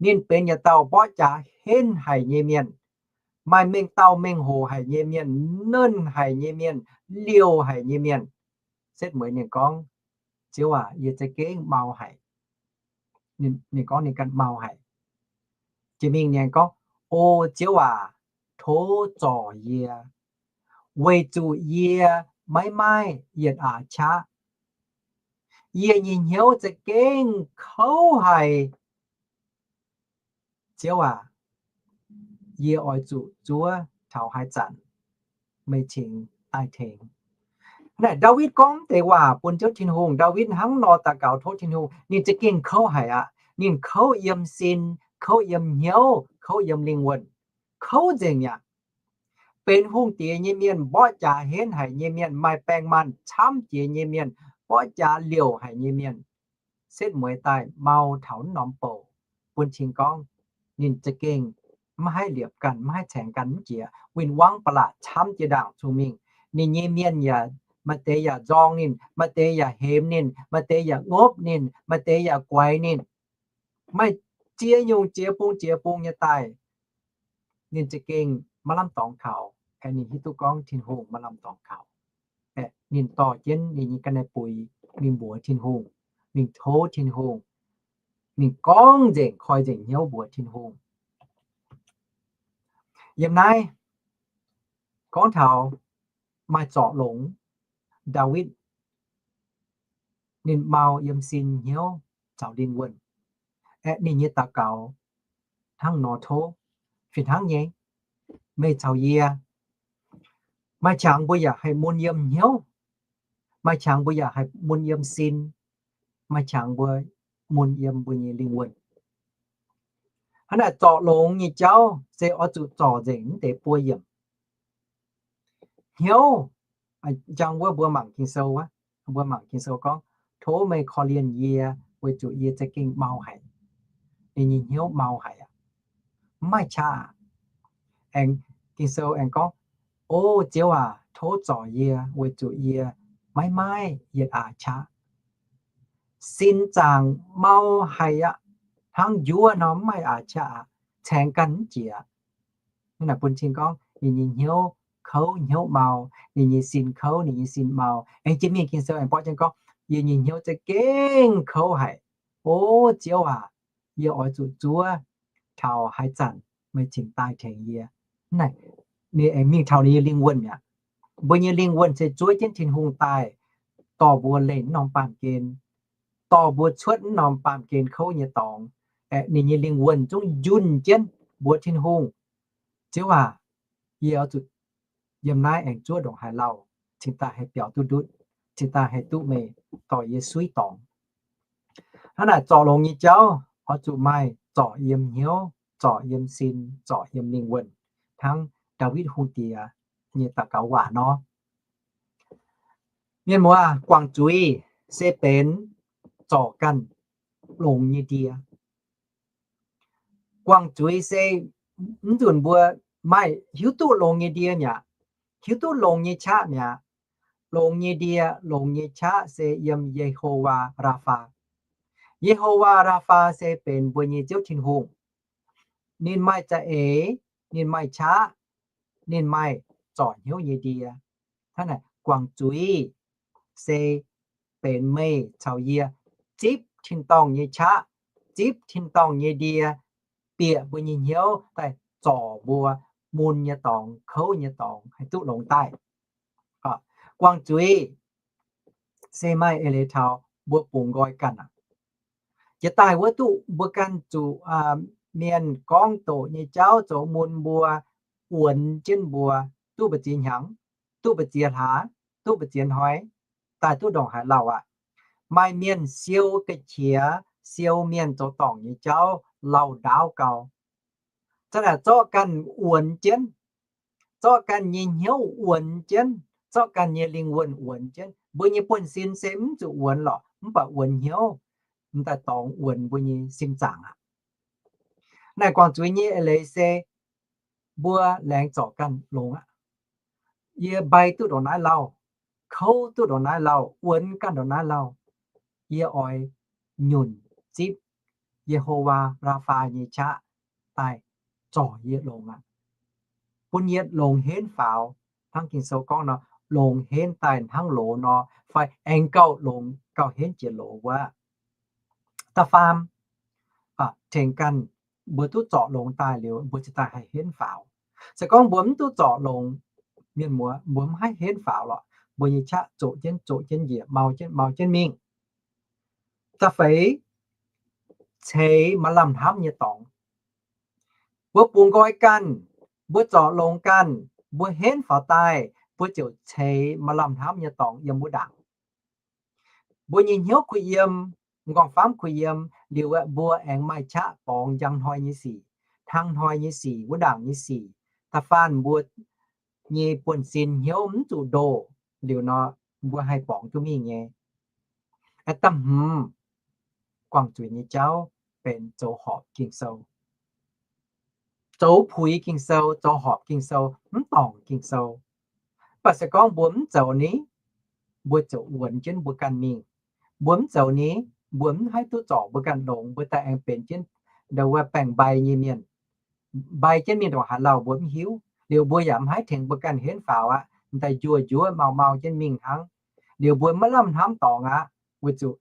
Ninh benx yietc dauh mborqv jaax henv haic nyei mienh, maaih mengh dauh mengh hoc haic nyei mienh, nernh haic nyei mienh, liouh haic nyei mienh. Setv mueiz ninh gorngv, Ziouv aac, yie za'gengh mau haic. Ninh gorngv ninh ganh mau haic. Jiex mingh ninh gorngv, O Ziouv aac, tov zorc yie, weic zuqc yie maiv maaih yietc aax qaqv. Yie nyei hnyouv za'gengh kouv haic. Ziouv aac, yie oix zuqc zuov taux haaix zanc meih cingx daaih tengx? Naaic Ndaawitv gorngv deix waac bun Ziouv Tin-Hungh. Ndaawitv hnangv nor daux gaux tov Tin-Hungh, ninh za'gengh kouv haic aqv. Ninh kouv yiem sin, kouv yiem hnyouv, kouv yiem lingh wuonh, kouv nzengc mi'aqv. Benx hungh diex nyei mienh, mborqv jaax henv haic nyei mienh, maaih baengh maanh camv jiex nyei mienh, mborqv jaax liouh haic nyei mienh, setv mueiz daaih mau taux norm bouc, bun cing gorngv ninh za'gengh maiv haih liepc ganh, maiv haih caengx ganh mv jiex, win-wangv ba'laqc camv jiex ndaangc cun-mengh. Ninh nyei mienh yaac maaih deix yaac nzorng ninh, maaih deix yaac hemx ninh, maaih deix yaac ngopv ninh, maaih deix yaac guaix ninh. Maaih ziex nyungc ziex bung ziex bung nyei daaih, ninh za'gengh maiv lamh dorngx kaux, aengx ninh hiuv duqv gorngv Tin-Hungh maiv lamh dorngx kaux. Aeqv, ninh dorh jienv ninh nyei ga'naaiv buix mingh mbuox Tin-Hungh, mingh tov Tin-Hungh, mingh gorngv nzengc, koi nzengc hnyouv mbuox Tin-Hungh. Yiem naaiv gorngv taux maaih zorc longx, Ndaawitv ninh mau yiem sin hnyouv caux lingh wuonh. Aeqv, ninh nyei daux gaux hnangv nor tov, fih hnangv nyei, meih caux yie, maaih qangx mbuo yaac haih mun yiem hnyouv, maaih qangx mbuo yaac haih mun yiem sin, maaih qangx mbuo mun yiem mbuo nyei lingh wuonh. Hnangv naaic zorc longx nyei jauv se oix zuqc zorc nzengc mv deix buo yiemc. Hnyouv, njang wuov mbuo mangc Ging-Sou wuov, mbuo mangc Ging-Sou gorngv, tov meih korv-lienh yie weic zuqc yie za'gengh mau haic. Ninh nyei hnyouv mau haic aqv. Mv maaih qaqv aqv. Aengx Ging-Sou aengx gorngv, O Ziouv aac, tov zorc yie weic zuqc yie maiv maaih yietc aax qaqv. Sin zaangc mau haic aqv. Hnangv njuov nor mv maaih aax qaqv aqv. Caengx ganh mv jiex. Hnangv naaic bun cing gorngv ninh nyei hnyouv kouv hnyouv mau, ninh nyei sin kouv ninh nyei sin mau. Aengx jiex mingh Ging-Sou aengx borqv jienv gorngv, yie nyei hnyouv za'gengh kouv haic. O Ziouv aac, yie oix zuqc zuov taux haaix zanc meih cingx daaih tengx yie. Hnangv naaic ninh aengx mingh taux ninh nyei lingh wuonh mi'aqv. Mbuo nyei lingh wuonh se zuov jienv Tin-Hungh daaih dorh mbuo leih mv norm baamh gen, dorh mbuo cuotv mv norm baamh gen kouv nyei dorngx. Aeqv, ninh nyei lingh wuonh zungv njunh jienv mbuox Tin-Hungh, Ziouv aac, yie oix zuqc yiem naaiv aengx zuov ndongc haaix lauh cingx daaih haih biaux duqv ndutv, cingx daaih haih duqv meih dorh yie suiv dorngx. Hnangv naaic zorc longx nyei jauv oix zuqc maaih zorc yiem hnyouv, zorc yiem sin, zorc yiem lingh wuonh, hnangv Ndaawitv Hungh Diex nyei daux gaux waac nor. Mienh muoz, guangc zuiz se benx zorc ganh longx nyei ndie. Guangc zuiz se mv nzunc mbuo maaih hiuv duqv longx nyei ndie mi'aqv, hiuv duqv longx nyei qaqv mi'aqv. Longx nyei ndie, longx nyei qaqv se yiem Yehowa Rapha. Yehowa Rapha se benx mbuo nyei Ziouv Tin-Hungh. Ninh maaih za'eix, ninh maaih qaqv, ninh maaih zorc hnyouv nyei ndie. Hnangv naaic guangc zuiz se benx meih caux yie zipv tin-dorngh nyei qaqv, zipv tin-dorngh nyei ndie, bieqc mbuo nyei hnyouv daaih zorc mbuo mun nyei dorngx, kouv nyei dorngx haih duqv longx daaih. Guangc zuiz se maaih eix leiz taux mbuo bungx nqoi ganh aqv. Jiex daaih wuov duqv mbuo ganh zuqc mienh gorngv doqc nyei jauv zoux mun mbuo, wuonx jienv mbuo, duqv mbu'ziex hnyangx, duqv mbu'ziex hlaax, duqv mbu'ziex hnoi, daaih duqv ndongc haaix lauh aqv. Maaih mienh siou ga'qiex, siou mienh zoux dorngc nyei jauv lauh ndaauv gau. Za'naaic zorqv ganh wuonx jienv, zorqv ganh nyei hnyouv wuonx jienv, zorqv ganh nyei lingh wuonh wuonx jienv. Mbuo nyei buonv-sin se mv zuqc wuonx lorqc, mv baac wuonx hnyouv m'daaih dorngx wuonx mbuo nyei sin zaangc aqv. Naaic guangc zuiz nyei eix leiz se mbuo laengz zorc ganh longx aqv. Yie mbai duqv ndongc naaiv lauh, kouv duqv ndongc naaiv lauh, wuonx ganh ndongc naaiv lauh, yie oix nyunc zipv Yehowa Rapha nyei qaqv daaih zorc yie longx aqv. Bun yie longx henv faaux, hnangv Ging-Sou gorngv nor, longx henv daaih hnangv loz nor, fai aengx gauh longx gauh henv jiex loz wuov. Da'faam, tengx ganh mbuo duqv zorc longx daaih liuz, mbuo ziouc daaih haih henv faaux. Se gorngv mbuo mv duqv zorc longx, mienh muoz, mbuo mv haih henv faaux lorqc. Mbuo nyei qaqv zoqc jienv zoqc jienv njiec, mau jienv mau jienv mingh. Da'feix, ceix maaih lamh hnamv nyei dorngx. Mbuo bungx nqoi ganh, mbuo zorc longx ganh, mbuo henv faaux daaih, mbuo ziouc ceix maaih lamh hnamv nyei dorngx yiem wuov ndaangc. Mbuo nyei hnyouv kuh yiem, m'nqorngv-famv kuh yiem, liuz aeqv, mbuo aengx maaih qaqv borngz njang hnoi nyei sic, hnangv hnoi nyei sic, wuov ndaangc nyei sic. Da'faanh mbuo nyei buonv-sin hnyouv mv zuqc ndoh liuz nor, mbuo haih borngz duqv mingh nyei. Da'hmz, guangc zuiz nyei jauv benx zoux horpc Ging-Sou, zoux puix Ging-Sou, zoux horpc Ging-Sou, mv dorngc Ging-Sou. Mv baac se gorngv mbuo mv zoux ni, mbuo ziouc wuonx jienv mbuo ganh mingh. Mbuo mv zoux ni, mbuo mv haih duqv zorc mbuo ganh longx, mbuo daaih aengx benx jienv ndo wuov baeng-mbai nyei mienh. Mbai jienv mingh ndongc haaix lauh mbuo mv hiuv. Liuz mbuo yaac mv haih tengx mbuo ganh henv faaux aqv, daaih njuov njuov mau mau jienv mingh hnangv. Liuz mbuo maiv lamh hnamv dorngx aqv, weic zuqc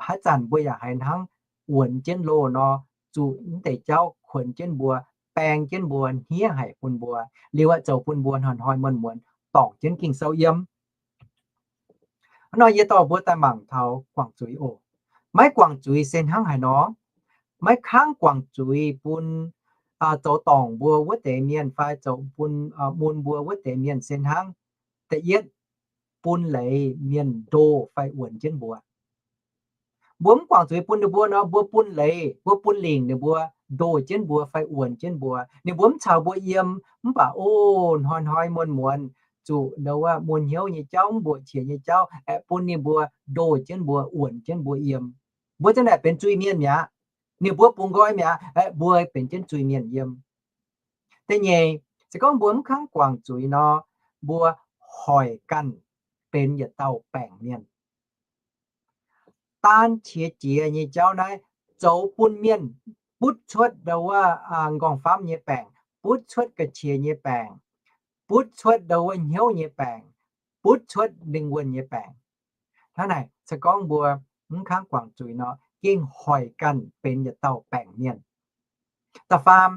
haaix zanc mbuo yaac haiz hnangv wuonx jienv loh nor, zuqc mv deix jauv kuonx jienv mbuo, baeng jienv mbuo, hniev haic bun mbuo, liuz aeqv, zoux bun mbuo hnoi-hnoi muonz-muonz dorngc jienv Ging-Sou yiem. Hnangv nor yie dorh mbuo daaih mangc taux guangc zuiz oc. Maiv guangc zuiz se hnangv haaix nor? Maiv kangv guangc zuiz bun zoux dorngc mbuo wuov deix mienh fai zoux bun mun mbuo wuov deix mienh se hnangv, da'yietv, bun leiz mienh ndoh fai wuonx jienv mbuo. Mbuo mv guangc zuiz bun ninh mbuo nor, mbuo bun leiz, mbuo bun lingc ninh mbuo ndoh jienv mbuo fai wuonx jienv mbuo. Ninh mbuo mv caux mbuo yiem, mv baac o, hnoi-hnoi muonz-muonz zuqc ndo wuov mun hnyouv nyei jauv, mv mbuoqc qiex nyei jauv aeqv, bun ninh mbuo ndoh jienv mbuo, wuonx jienv mbuo yiem. Mbuo zanc naaic benx zuiz-mienh mi'aqv. Ninh mbuo bungx nqoi mi'aqv, aeqv, mbuo benx jienv zuiz-mienh yiem. Da'nyeic, se gorngv mbuo mv kangv guangc zuiz nor, mbuo hoic ganh benx yietc dauh baengc mienh. Daan qiex jiez nyei jauv naaiv zoux bun mienh butv cuotv ndo wuov nqorngv-famv nyei baengc, butv cuotv ga'qiex nyei baengc, butv cuotv ndo wuov hnyouv nyei baengc, butv cuotv lingh wuonh nyei baengc. Hnangv naaic, se gorngv mbuo mv kangv guangc zuiz nor, gengh hoic ganh benx yietc dauh baengc mienh. Da'faam,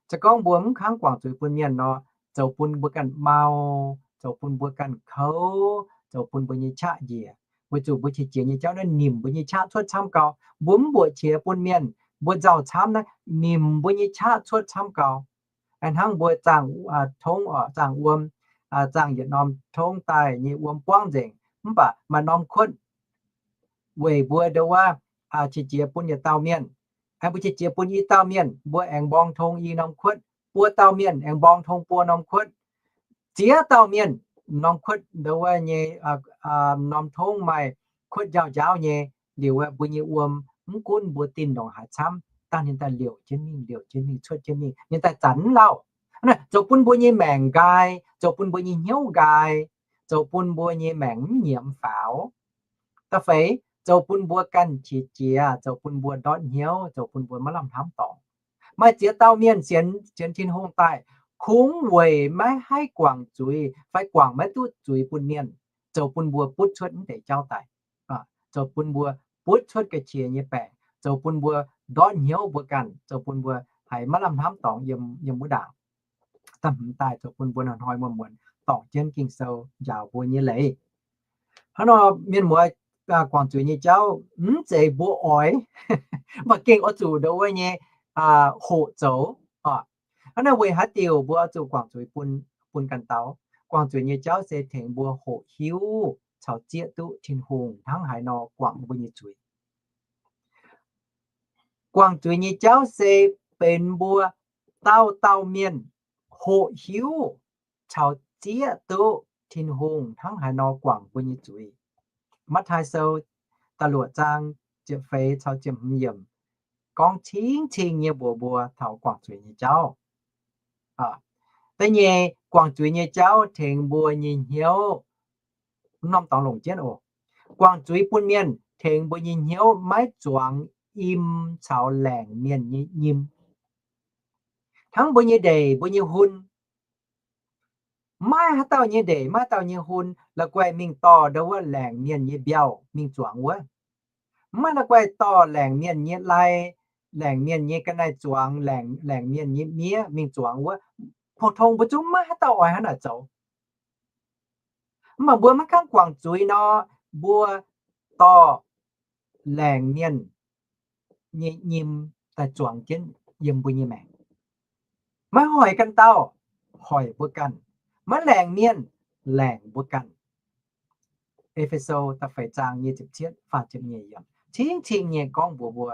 se gorngv mbuo mv kangv guangc zuiz bun mienh nor, zoux bun mbuo ganh mau, zoux bun mbuo ganh kouv, zoux bun mbuo nyei qaqv njiec. Weic zuqc mbuo qiex jiez nyei jauv naaiv nimc mbuo nyei qaqv cuotv camv gau. Mbuo mv mbuoqc qiex bun mienh, mbuo nzauh camv naaiv nimc mbuo nyei qaqv cuotv camv gau. Hnangv mbuo zaangh tongv oc, zaangh wuom, zaangh yietc norm tongv daaih nyei wuom buangv nzengc, mv baac maaih norm kuotv weic mbuo ndo wuov qiex jiez bun yietc dauh mienh. Aengx mbuo qiex jiez bun i dauh mienh, mbuo aengx mborng tong i norm kuotv. Buo dauh mienh aengx mborng tong buo norm kuotv. Ziex dauh mienh, norm kuotv ndo wuov nyei, norm tongv maaih kuotv njaaux njaaux nyei. Liuz mbuo nyei wuom, mv gunv mbuo dinh ndongc haaix camv, dangh ninh daaih liouc jienv mingh, liouc jienv mingh, cuotv jienv mingh, ninh daaih zanc mv lauh. Zoux bun mbuo nyei maengc nqaai, zoux bun mbuo nyei hnyouv nqaai, zoux bun mbuo nyei maengc mv nyiemz faaux. Da'feix, zoux bun mbuo ganh qiex jiez, zoux bun mbuo ndortv hnyouv, zoux bun mbuo maiv lamh hnamv dorngc. Maaih ziex dauh mienh sienx, sienx Tin-Hungh daaih, kungx weic maiv haih guangc zuiz fai guangc maiv duqv zuiz bun mienh, zoux bun mbuo butv cuotv mv deix jauv daaih, zoux bun mbuo butv cuotv ga'qiex nyei baengc, zoux bun mbuo ndortv hnyouv mbuo ganh, zoux bun mbuo haiz maiv lamh hnamv dorngx yiem, yiem wuov ndaangc. Da'hmz daaih zoux bun mbuo hnoi-hnoi muonz-muonz dorngc jienv Ging-Sou njaaux mbuo nyei leiz. Hnangv nor mienh muoz, guangc zuiz nyei jauv mv zeiz mbuo oix, mv baac gengh oix zuqc ndo wuov nyei hoqc zoux. Hnangv naaiv weic haaix diuc mbuo oix zuqc guangc zuiz bun, bun ganh dauh? Guangc zuiz nyei jauv se tengx mbuo hoqc hiuv caux zieqv duqv Tin-Hungh hnangv haaix nor guangc mbuo nyei zuiz. Guangc zuiz nyei jauv se benx mbuo dauh dauh mienh hoqc hiuv caux zieqv duqv Tin-Hungh hnangv haaix nor guangc mbuo nyei zuiz. Matv^taai Sou da'luoqc zaang ziepc feix caux ziepc hmz yiemc gorngv cing-cing nyei mbuox mbuo taux guangc zuiz nyei jauv. Da'nyeic, guangc zuiz nyei jauv tengx mbuo nyei hnyouv, norm dorngx longc jienv oc. Guangc zuiz bun mienh tengx mbuo nyei hnyouv maiv zuangx im caux laengc mienh nyei nyim. Hnangv mbuo nyei ndeic, mbuo nyei hun, maiv haaix dauh nyei ndeic, maiv haaix dauh nyei hun la'guaih mingh dorh ndo wuov laengc mienh nyei mbiauh mingh zuangx wuov. Maiv la'guaih dorh laengc mienh nyei lai, laengc mienh nyei ga'naaiv zuangx, laengc, laengc mienh nyei miev mingh zuangx wuov. Pou-tong mbuo zungv maiv haaix dauh oix hnangv naaic zoux. Mv baac mbuo maiv kangv guangc zuiz nor, mbuo dorh laengc mienh nyei nyim daaih zuangx jienv yiem mbuo nyei maengc. Maiv hoic ganh dauh, hoic mbuo ganh. Maiv laengc mienh, laengc mbuo ganh. E^fe^so da'feix zaang nyic ziepc cietv, faah ziepc nyeic yiemc cing-cing nyei gorngv mbuox mbuo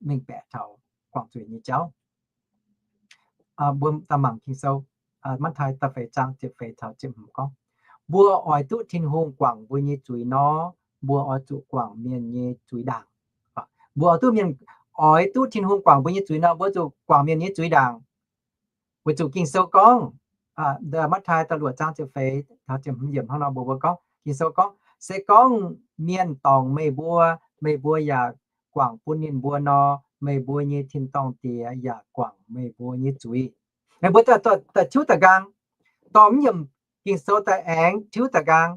mengh baeqc taux guangc zuiz nyei jauv. Mbuo daaih mangc Ging-Sou, Matv^taai da'feix zaang ziepc feix taux ziepc hmz gorngv, mbuo oix duqv Tin-Hungh guangc mbuo nyei zuiz nor, mbuo oix zuqc guangc mienh nyei zuiz ndaangc. Mbuo oix duqv mienh, oix duqv Tin-Hungh guangc mbuo nyei zuiz nor, mbuo zuqc guangc mienh nyei zuiz ndaangc. Weic zuqc Ging-Sou gorngv, Matv^taai da'luoqc zaang ziepc feix taux ziepc hmz yiemc hnangv nor mbuox mbuo gorngv, Ging-Sou gorngv, Se gorngv mienh dorngc meih mbuo, meih mbuo yaac guangc bun ninh mbuo nor, meih mbuo nyei tin-dorngh Diex yaac guangc meih mbuo nyei zuiz. Meih mbuo daaih tiuv daaih nqaang, dorh mv yiemc Ging-Sou daaih aengx tiuv daaih nqaang.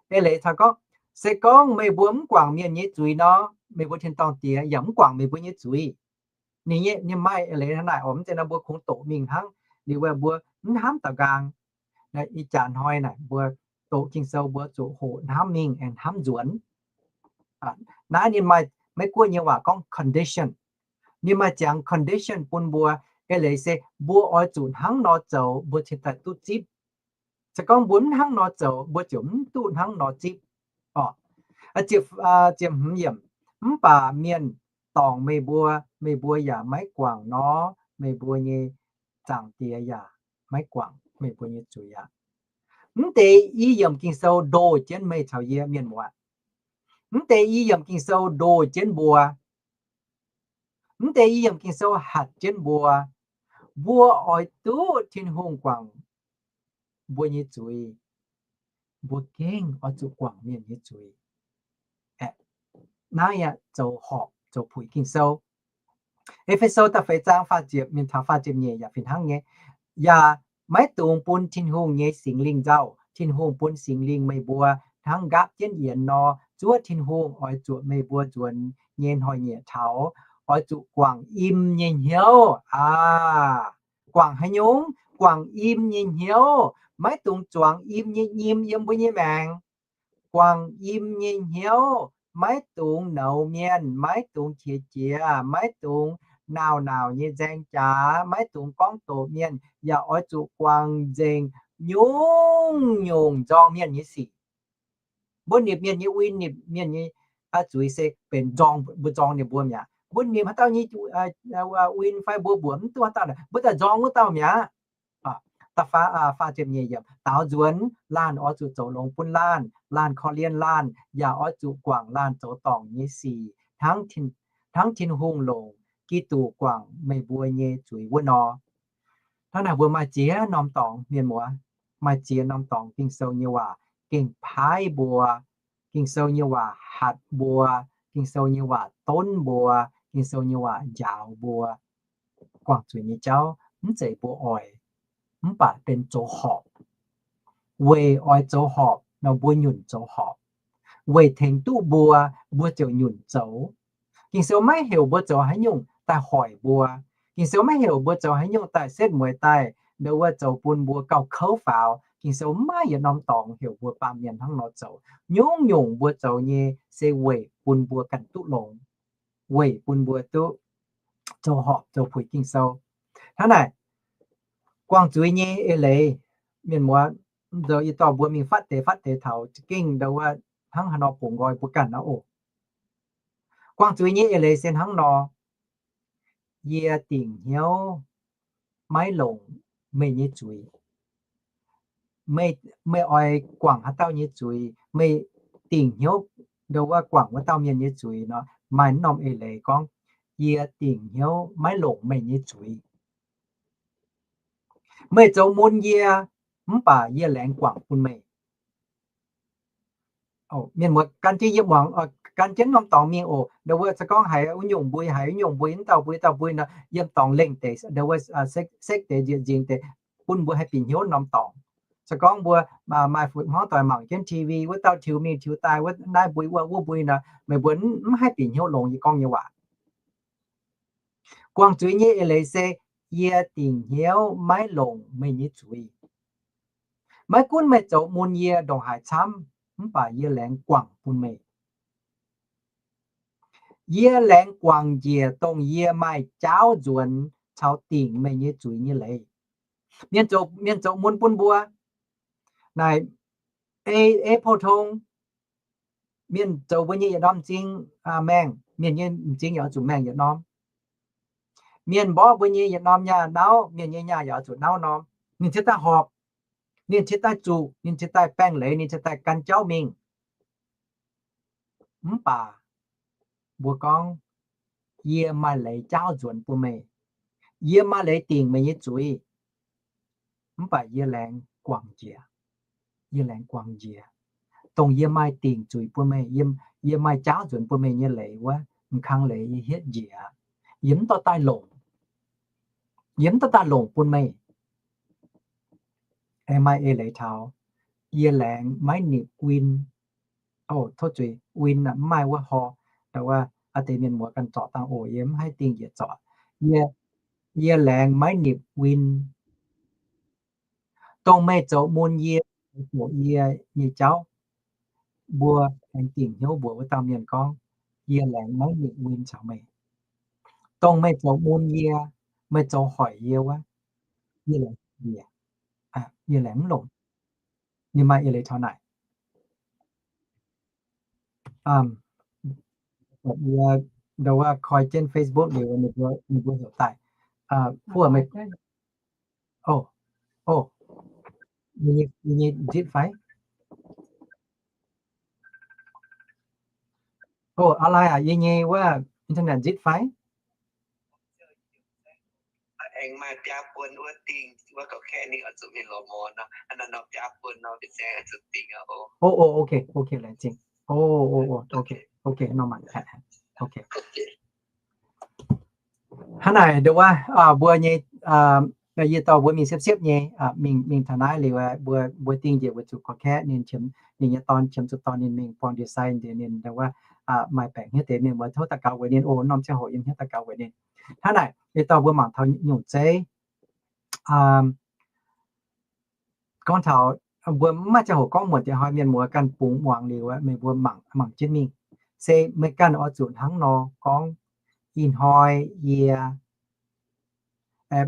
Eix leiz taux gorngv, se gorngv meih mbuo mv guangc mienh nyei zuiz nor, meih mbuo tin-dorngh Diex yaac mv guangc meih mbuo nyei zuiz. Ninh nyei, ninh maaih eix leiz hnangv naaic oc. Mv zeiz nor mbuo kungx doqc mingh hnangv. Liuz mbuo mv hnamv daux nqaang. Ih jaax hnoi naaic mbuo doqc Ging-Sou mbuo zuqc hoqc hnamv mingh aengx hnamv nzuonx. Naaiv ninh maaih, Meiv-Guoqv nyei waac gorngv condition. Ninh maaih ziangx condition bun mbuo. Eix leiz se mbuo oix zuqc hnangv nor zoux mbuo cingx daaih duqv zipv. Se gorngv mbuo mv hnangv nor zoux mbuo ziouc mv duqv hnangv nor zipv. Ziepc hmz yiemc, mv baac mienh dorngc meih mbuo, meih mbuo yaac maiv guangc nor, meih mbuo nyei Zaangc Diex yaac maiv guangc meih mbuo nyei zuiz aqv. Mv deix i yiemc Ging-Sou ndoh jienv meih caux yie mienh muoz. Mv deix i yiemc Ging-Sou ndoh jienv mbuo. Mv deix i yiemc Ging-Sou hatc jienv mbuo. Mbuo oix duqv Tin-Hungh guangc mbuo nyei zuiz. Mbuo gengh oix zuqc guangc mienh nyei zuiz. Naaiv yaac zoux horpc zoux puix Ging-Sou. E^fe^so da'feix zaang faah ziepc mingh taux faah ziepc nyeic yaac fih hnangv nyei. Yaac maiv dungx bun Tin-Hungh nyei Singx Lingh nzauh. Tin-Hungh bun Singx Lingh meih mbuo hnangv nqaapv jienv yienx nor. Zuov Tin-Hungh oix zuoqc meih mbuo nzuonx nyei hnoi-nyieqc taux, oix zuqc guangc im nyei hnyouv aqv. Guangc haaix nyungc? Guangc im nyei hnyouv. Maiv dungx zuangx im nyei nyim yiem mbuo nyei maengc. Guangc im nyei hnyouv, maiv dungx nouz mienh, maiv dungx qiex jiez, maiv dungx nauc-nauc nyei nzaeng jaax, maiv dungx gorngv doqc mienh, yaac oix zuqc guangc nzengc nyungc-nyungc nzorng mienh nyei sic. Mbuo nipc mienh nyei win, nipc mienh nyei zuiz se benx nzorng, mbuo nzorng ninh mbuo mi'aqv. Mbuo nipc haaix dauh nyei win fai mbuo mbuoqc mv duqv haaix dauh, mbuo daaih nzorng wuov dauh mi'aqv. Da'faam, faah ziepc nyeic yiemc, daaux nzuonx laanh oix zuqc zoux longx bun laanh, laanh korv-lienh laanh, yaac oix zuqc guangc laanh zoux dorngc nyei sic, hnangv Tin-Hungh longc Giduc guangc meih mbuo nyei zuiz wuov nor. Hnangv naaic mbuo maaih ziex norm dorngx, mienh muoz, maaih ziex norm dorngx Ging-Sou nyei waac gengh paaiv mbuo, Ging-Sou nyei waac hatc mbuo, Ging-Sou nyei waac donv mbuo, Ging-Sou nyei waac njaaux mbuo. Guangc zuiz nyei jauv mv zeiz mbuo oix, mv baac benx zoux horpc. Weic oix zoux horpc nor mbuo nyunc zoux horpc. Weic tengx duqv mbuo, mbuo ziouc nyunc zoux. Ging-Sou maiv heuc mbuo zoux haaix nyungc daaih hoic mbuo. Ging-Sou maiv heuc mbuo zoux haaix nyungc daaih setv mueiz daaih, nduov wuov zoux bun mbuo gauh kouv faaux. Ging-Sou maiv maaih yietc norm dorngx heuc mbuo baamh mienh hnangv nor zoux. Nyungc-nyungc mbuo zoux nyei se weic bun mbuo ganh duqv longx, weic bun mbuo duqv zoux horpc zoux puix Ging-Sou. Hnangv naaic, guangc zuiz nyei eix leiz, mienh muoz, zoux yie dorh mbuo mingh fatv deix fatv deix taux za'gengh nduov wuov hnangv haaix nor bungx nqoi mbuo ganh aqv oc. Guangc zuiz nyei eix leiz se hnangv nor, yie dingc hnyouv maiv longc meih nyei zuiz. Meih, meih oix guangc haaix dauh nyei zuiz, meih dingc hnyouv nduov wuov guangc wuov dauh mienh nyei zuiz nor, maaih norm eix leiz gorngv, yie dingc hnyouv maiv longc meih nyei zuiz. Meih zoux mun yie, mv baac yie laengz guangc bun meih. Mienh muoz, gan jienv yie muangx, gan jienv norm dorngx mingh oc. Nduov wuov se gorngv haiz wuov nyungc mbui, haiz wuov nyungc mbui, wuov dauh mbui, dauh mbui nor, yiem dorngx lengh deix, nduov wuov sekv deix, nzieqc nzingx deix, bun mbuo haih bieqc hnyouv norm dorngx. Se gorngv mbuo maaih fu'hmz doic mangc jienv T V, wuov dauh tiux mingh tiux daaih, wuov naaiv mbui wuov, wuov mbui nor, meih mbuo mv haih bieqc hnyouv longx yie gorngv nyei waac. Guangc zuiz nyei eix leiz se, yie dingc hnyouv maiv longc meih nyei zuiz. Maiv gunv meih zoux mun yie ndongc haaix camv, mv baac yie laengz guangc bun meih. Yie laengz guangc njiec dongh yie maaih jaauv nzuonx caux dingc meih nyei zuiz nyei leiz. Mienh zoux, mienh zoux mun bun mbuo. Naaic, ei, ei pou tong, mienh zoux mbuo nyei yietc norm m'zing maengh, mienh nyei m'zing yaac oix zuqc maengh yietc norm. Mienh mborqv mbuo nyei yietc norm nyaah nauv, mienh nyei nyaah yaac oix zuqc nauv norm. Ninh cingx daaih horpc, ninh cingx daaih zuqc, ninh cingx daaih baengh leiz, ninh cingx daaih gan jauv mingh. Mv baac mbuo gorngv, yie maaih leiz jaauv nzuonx bun meih. Yie maaih leiz dingc meih nyei zuiz. Mv baac yie laengz guangc njiec. Yie laengz guangc njiec. dongh yie maaih dingc zuiz bun meih, yie, yie maaih jaauv nzuonx bun meih nyei leiz wuov, m'kang leiz yie hietv njiec aqv. Yie mv dorh daaih longc, yie mv dorh daaih longc bun meih. Aengx maaih eix leiz taux, yie laengz maiv nipc win. Oh, tov zuiz, win mv maaih wuov hor. Ndau wuov, aa, deix mienh muoz ganh zorc dangh oc, yie mv haih dingh njiec zorc. Yie, yie laengz maiv nipc win. Dongh meih zoux mun yie, zoux yie nyei jauv, mbuo aengx dingc hnyouv mbuox wuov dauh mienh gorngv, yie laengz maiv nipc win caux meih. Dongh meih zoux mun yie, meih zoux hoic yie wuov, yie laengz, yie laengz mv longc. Ninh maaih eix leiz taux naaic. Ndau wuov koi jienv Facebook liuz, ninh mbuo heuc daaih. Fuqv meih, oh, oh, yie nyei zitv fai? Oh, online aac, yie nyei wuov internet zitv fai? Aengx maaih biaa buon wuov dingh, wuov gauh kaeqv ninh oix zuqc mingh lorz mor nor, hnangv naaiv nor biaa buon nor, mbuo zaeng oix zuqc dingh aqv oc. Oh, oh, ok, ok, laengz zingh. Oh, oh, oh, ok, ok, nor mangc. Ok. Hnangv naaic ndau wuov, mbuo nyei, yie dorh mbuo mingh siepv-siepv nyei, mingh, mingh taux naaiv liuz, mbuo, mbuo dingh njiec weic zuqc gauh kaeqv ninh, ninh nyei dorn qiemx zuqc dorh ninh mingh buangh ndie-sai nziex ninh ndau wuov, maaih baengc hnyouv deix mienh muoz tov daux gaux weic ninh oc. Norm ziangh hoc yiem hnyouv daux gaux weic ninh. Hnangv naaic, yie dorh mbuo mangc taux nyungc zeiv. Gorngv taux mbuo mv maaih ziangh hoc gorngv muonc diex hnoi mienh muoz ganh bungx muangx liuz, meih mbuo mangc, mangc jienv mingh. Se meih ganh oix zuqc hnangv nor gorngv, ih hnoi yie,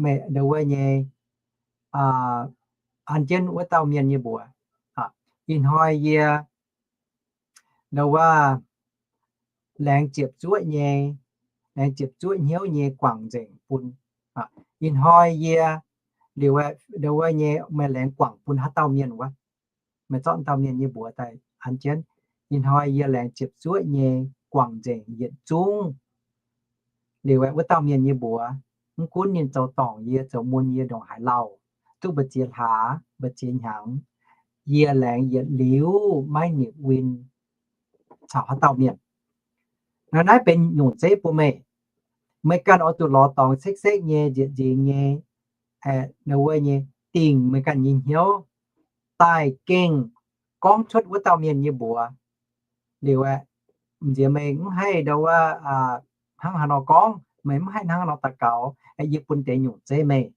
meih ndau wuov nyei, an jienv wuov dauh mienh nyei mbuox. Ih hnoi yie ndau wuov laengz ziepc zuoqv nyei, laengz ziepc zuoqv hnyouv nyei guangc nzengc bun. Ih hnoi yie liuz ndau wuov nyei meih laengz guangc bun haaix dauh mienh wuov, meih zorqv dauh mienh nyei mbuox daaih an jienv, ih hnoi yie laengz ziepc zuoqv nyei guangc nzengc yietc zungv. Liuz wuov dauh mienh nyei mbuox, mv gunv ninh zoux dorngc yie, zoux mun yie, ndongc haaix lauh, duqv mbu'ziex hlaax mbu'ziex hnyangx, yie laengz yietc liuz maiv nipc win caux haaix dauh mienh. Naaiv, naaiv benx nyungc zeiv bun meih. Meih ganh oix zuqc lorz dorngx sekv-sekv nyei, nzieqc nzingx nyei, ndau wuov nyei, dingc meih ganh nyei hnyouv daaih gengh gorngv cuotv wuov dauh mienh nyei mbuox. Liuz aeqv, nziex meih mv haih ndau wuov hnangv haaix nor gorngv, meih mv haih hnangv haaix nor daux gaux, yie bun deix nyungc zeiv meih.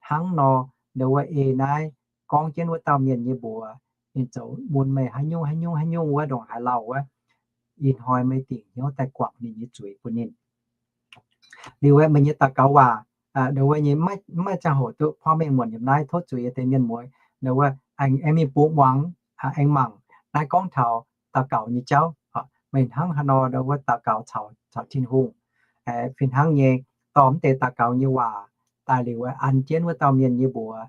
Hnangv nor, ndau wuov ei naaiv gorngv jienv wuov dauh mienh nyei mbuox, ninh zoux mun meih haaix nyungc haaix nyungc haaix nyungc wuov, ndongc haaix lauh wuov, ih hnoi meih dingc hnyouv daaih guangc ninh nyei zuiz bun ninh. Liuz aeqv, meih nyei daux gaux waac, ndau wuov nyei mv maaih ziangh hoc duqv porv mengh muonc yiem naaiv, tov zuiz deix mienh muoz, ndau wuov aengx mingh bungx muangx, aengx mangc naaiv gorngv taux daux gaux nyei jauv. Meih hnangv haaix nor ndau wuov daux gaux caux, caux Tin-Hungh, fih hnangv nyei dorh mv deix daux gaux nyei waac daaih liuz, an jienv wuov dauh mienh nyei mbuox,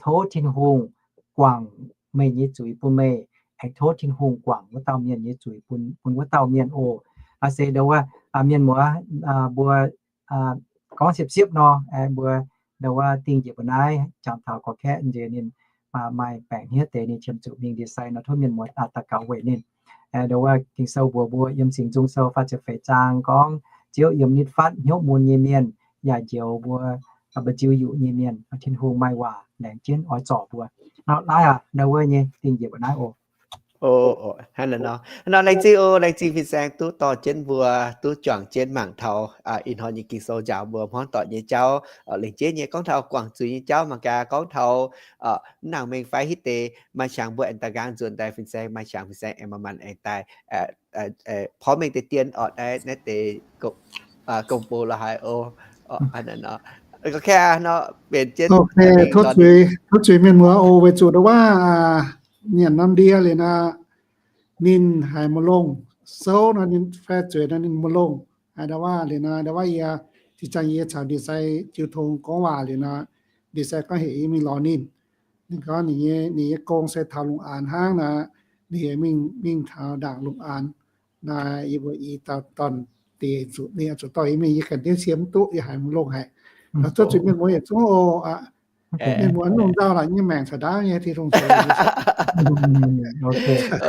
tov Tin-Hungh guangc meih nyei zuiz bun meih, aengx tov Tin-Hungh guangc wuov dauh mienh nyei zuiz bun, bun wuov dauh mienh oc. Se ndau wuov mienh muoz, mbuo gorngv siepv-siepv nor, mbuo ndau wuov dingh njiec mbuo naaiv jangx taux gorx-kaeqv nziex ninh maaih baengc hniev deix ninh qiemx zuqc mingh ndie-sai nor, tov mienh muoz daux gaux weic ninh. Ndau wuov Ging-Sou mbuox mbuo yiem Singx Nzung Sou faah ziepc feix zaang gorngv, Ziouv yiem nitv fatv hnyouv mun nyei mienh, yaac njoux mbuo mba'nziu yuqc nyei mienh. Tin-Hungh maaih waac laengz jienv oix zorc mbuo. Nor naaiv aqv, ndau wuov nyei dingh njiec mbuo naaiv oc. Hnangv naaiv nor, nor laengz zingh oc, laengz zingh fin-saeng duqv dorh jienv mbuo, duqv juangc jienv mangc taux ih hnoi nyei Ging-Sou njaaux mbuo hmuangv doic nyei jauv. Lengc jeiv nyei gorngv taux guangc zuiz nyei jauv mangc gaax, gorngv taux mv nangc mengh fai hitv deix maaih qangx mbuo aengx daaih nqaang nzuonx daaih fin-saeng, maaih qangx fin-saeng aengx manc-manc aengx daaih porv mengh deix dien orqc, naaiv deix gong-bou la'haaix oc. Tov zuiz, tov zuiz mienh muoz oc, weic zuqc ndau wuov nyanc norm ndie liuz nor, ninh haiz maiv longh, souv nor ninh faix zueiz nor ninh maiv longh. Haiz ndau wuov liuz nor, ndau wuov yie, zinh ziangh yie caux ndie-sai jiu tong gorngv waac liuz nor, ndie-sai gorngv heuc yie mingh lorz ninh. Ninh gorngv ninh nyei, ninh nyei gong se taux lungh aanx hnangv nor, ninh mingh, mingh taux ndaangc lungh aanx. Naaiv yie mbuo i dauh dorn-diex zuqc, ninh zuqc dorh yie mingh, yie ganh ndiev cie mv duqv, yie haiz maiv longh haic. Tov zuiz mienh muoz yietc zungv oc aqv. Mienh muoz longc nzauh lorqc, nyei maengc caux ndaauv nyei, Tin-Hungh ceix.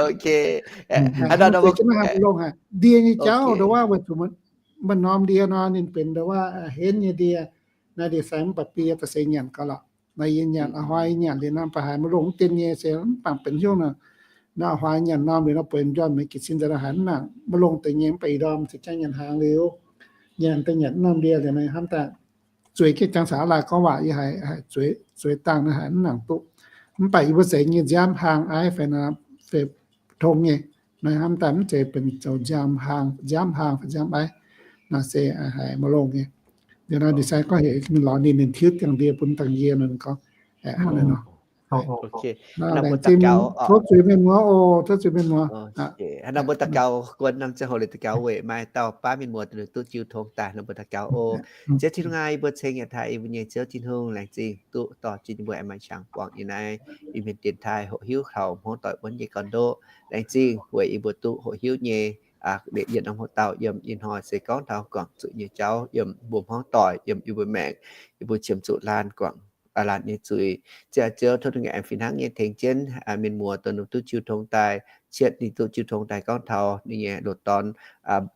Ok. Haaix nor, mbuo zeix jienv naaiv haaix longh haic, ndie nyei jauv nduov waac weic zuqc maaih norm ndie nor ninh benx nduov waac henv nyei ndie. Naaiv ndie-sai mv baac biei daaih se nyanc gauh lorqc. Naaiv yie nyanc, a'hnoi yie nyanc liuz nor, mv baac haiz maaih longh mv dien nyei se mv baac benx hiuv nor, naaiv a'hnoi nyanc norm liuz nor, bueix m'njormh mingh gitv sin nzengc nor haiz mv nangc, maaih longh deix nyei mv baac ih ndorm se jangv nyanc hnaangx liuz, nyanc daaih nyanc norm ndie liuz nor hnamv daaih zueiz jienv jangx caux aav lai gorngv waac, yie haiz, haiz zueiz, zueiz dangh nor haiz mv nangc duqv. Mv baac yie mbuo zeix nyei nziaamv hlang aiv fai nor, fai tong nyei, nor hnamv daaih mv zeiz benx zoux nziaamv hlang, nziaamv hlang fai nziaamv aiv. Naaiv se haiz maaih longh nyei. Liuz nor ndie-sai gorngv heuc mingh lorz ninh, ninh tiuv diangh ndie bun dangh yie nor, ninh gorngv, hnangv naaiv nor. Laengz zingh, tov zuiz mienh muoz oc, tov zuiz mienh muoz. Hnangv nor mbuo daux gaux guon norm ziangh hoc liuz daux gaux weic maaih dauh baav mienh muoz daaih ninh duqv jiu tong daaih nor mbuo daux gaux oc. Ziouv Tin-Hungh aah, yie mbuo ceng yietc taaih yie mbuo nyei Ziouv Tin-Hungh, laengz zingh duqv dorh jienv yie mbuo aengx maaih qangx buangh yiem naaiv Iu-Mienh dienx taaih hoqc hiuv taux hmuangv doic wuonv nyei gorn-ndoqv. Laengz zingh weic yie mbuo duqv hoqc hiuv nyei, yietc norm hoc dauh yiem ih hnoi se gorngv taux guangc zuqc nyei jauv yiem mbuo hmuangv doic, yiem yie mbuo maengc, yie mbuo qiemx zuqc laanh guangc, laanh nyei zuiz. Ziouv, Ziouv tov Tin-Hungh aengx fih hnangv nyei tengx jienv mienh muoz dongh ninh duqv jiu tong daaih, cietv ninh duqv jiu tong daaih gorngv taux ninh nyei loz-dorn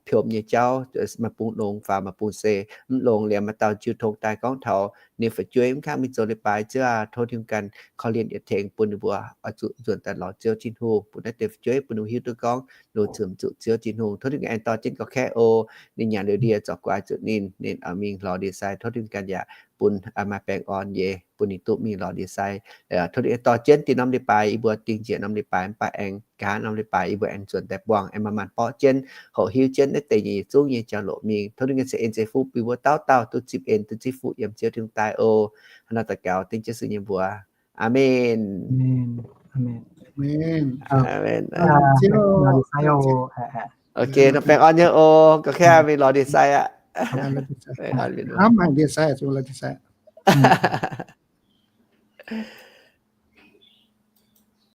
piom nyei jauv, maaih bung longx faaux maaih bung se mv longx. Liemh maaih dauh jiu tong daaih gorngv taux ninh fu'jueiv mv kangv mingh zoux leiz-baaix, Ziouv aah, tov Tin-Hungh ganh korv-lienh yietc tengx bun ninh mbuo oix zuqc nzuonx daaih lorz Ziouv Tin-Hungh, bun naaiv deix fu'jueiv bun ninh hiuv duqv gorngv ninh qiemx zuqc Ziouv Tin-Hungh. Tov Tin-Hungh aengx dorh jienv gorx-kaeqv oc. Ninh nyanc liuz ndie zorc guaax zuqc ninh, ninh oix mingh lorz ndie-sai. Tov Tin-Hungh ganh yaac bun maaih baengh orn nyei bun ninh duqv mingh lorz ndie-sai. Tov Tin-Hungh aengx dorh jienv dinh norm leiz-baaix, yie mbuo dingh njiec norm leiz-baaix mv baac aengx nqa'haav norm leiz-baaix yie mbuo aengx nzuonx daaih buangh aengx manc-manc borqv jienv, hoqc hiuv jienv naaiv deix nyei yietc zungv nyei jauv-louc mingh. Tov Tin-Hungh ganh ceix en ceix fuqv bun yie mbuo dauh dauh duqv zipv en duqv zipv fuqv yiem Ziouv Tin-Hungh daaih oc. Hnangv naaiv daux gaux dengv Ziouv Yesu nyei mbuox. Aamen. Ok, nor baengh orn nyei oc. Gorx-kaeqv mingh lorz ndie-sai aqv.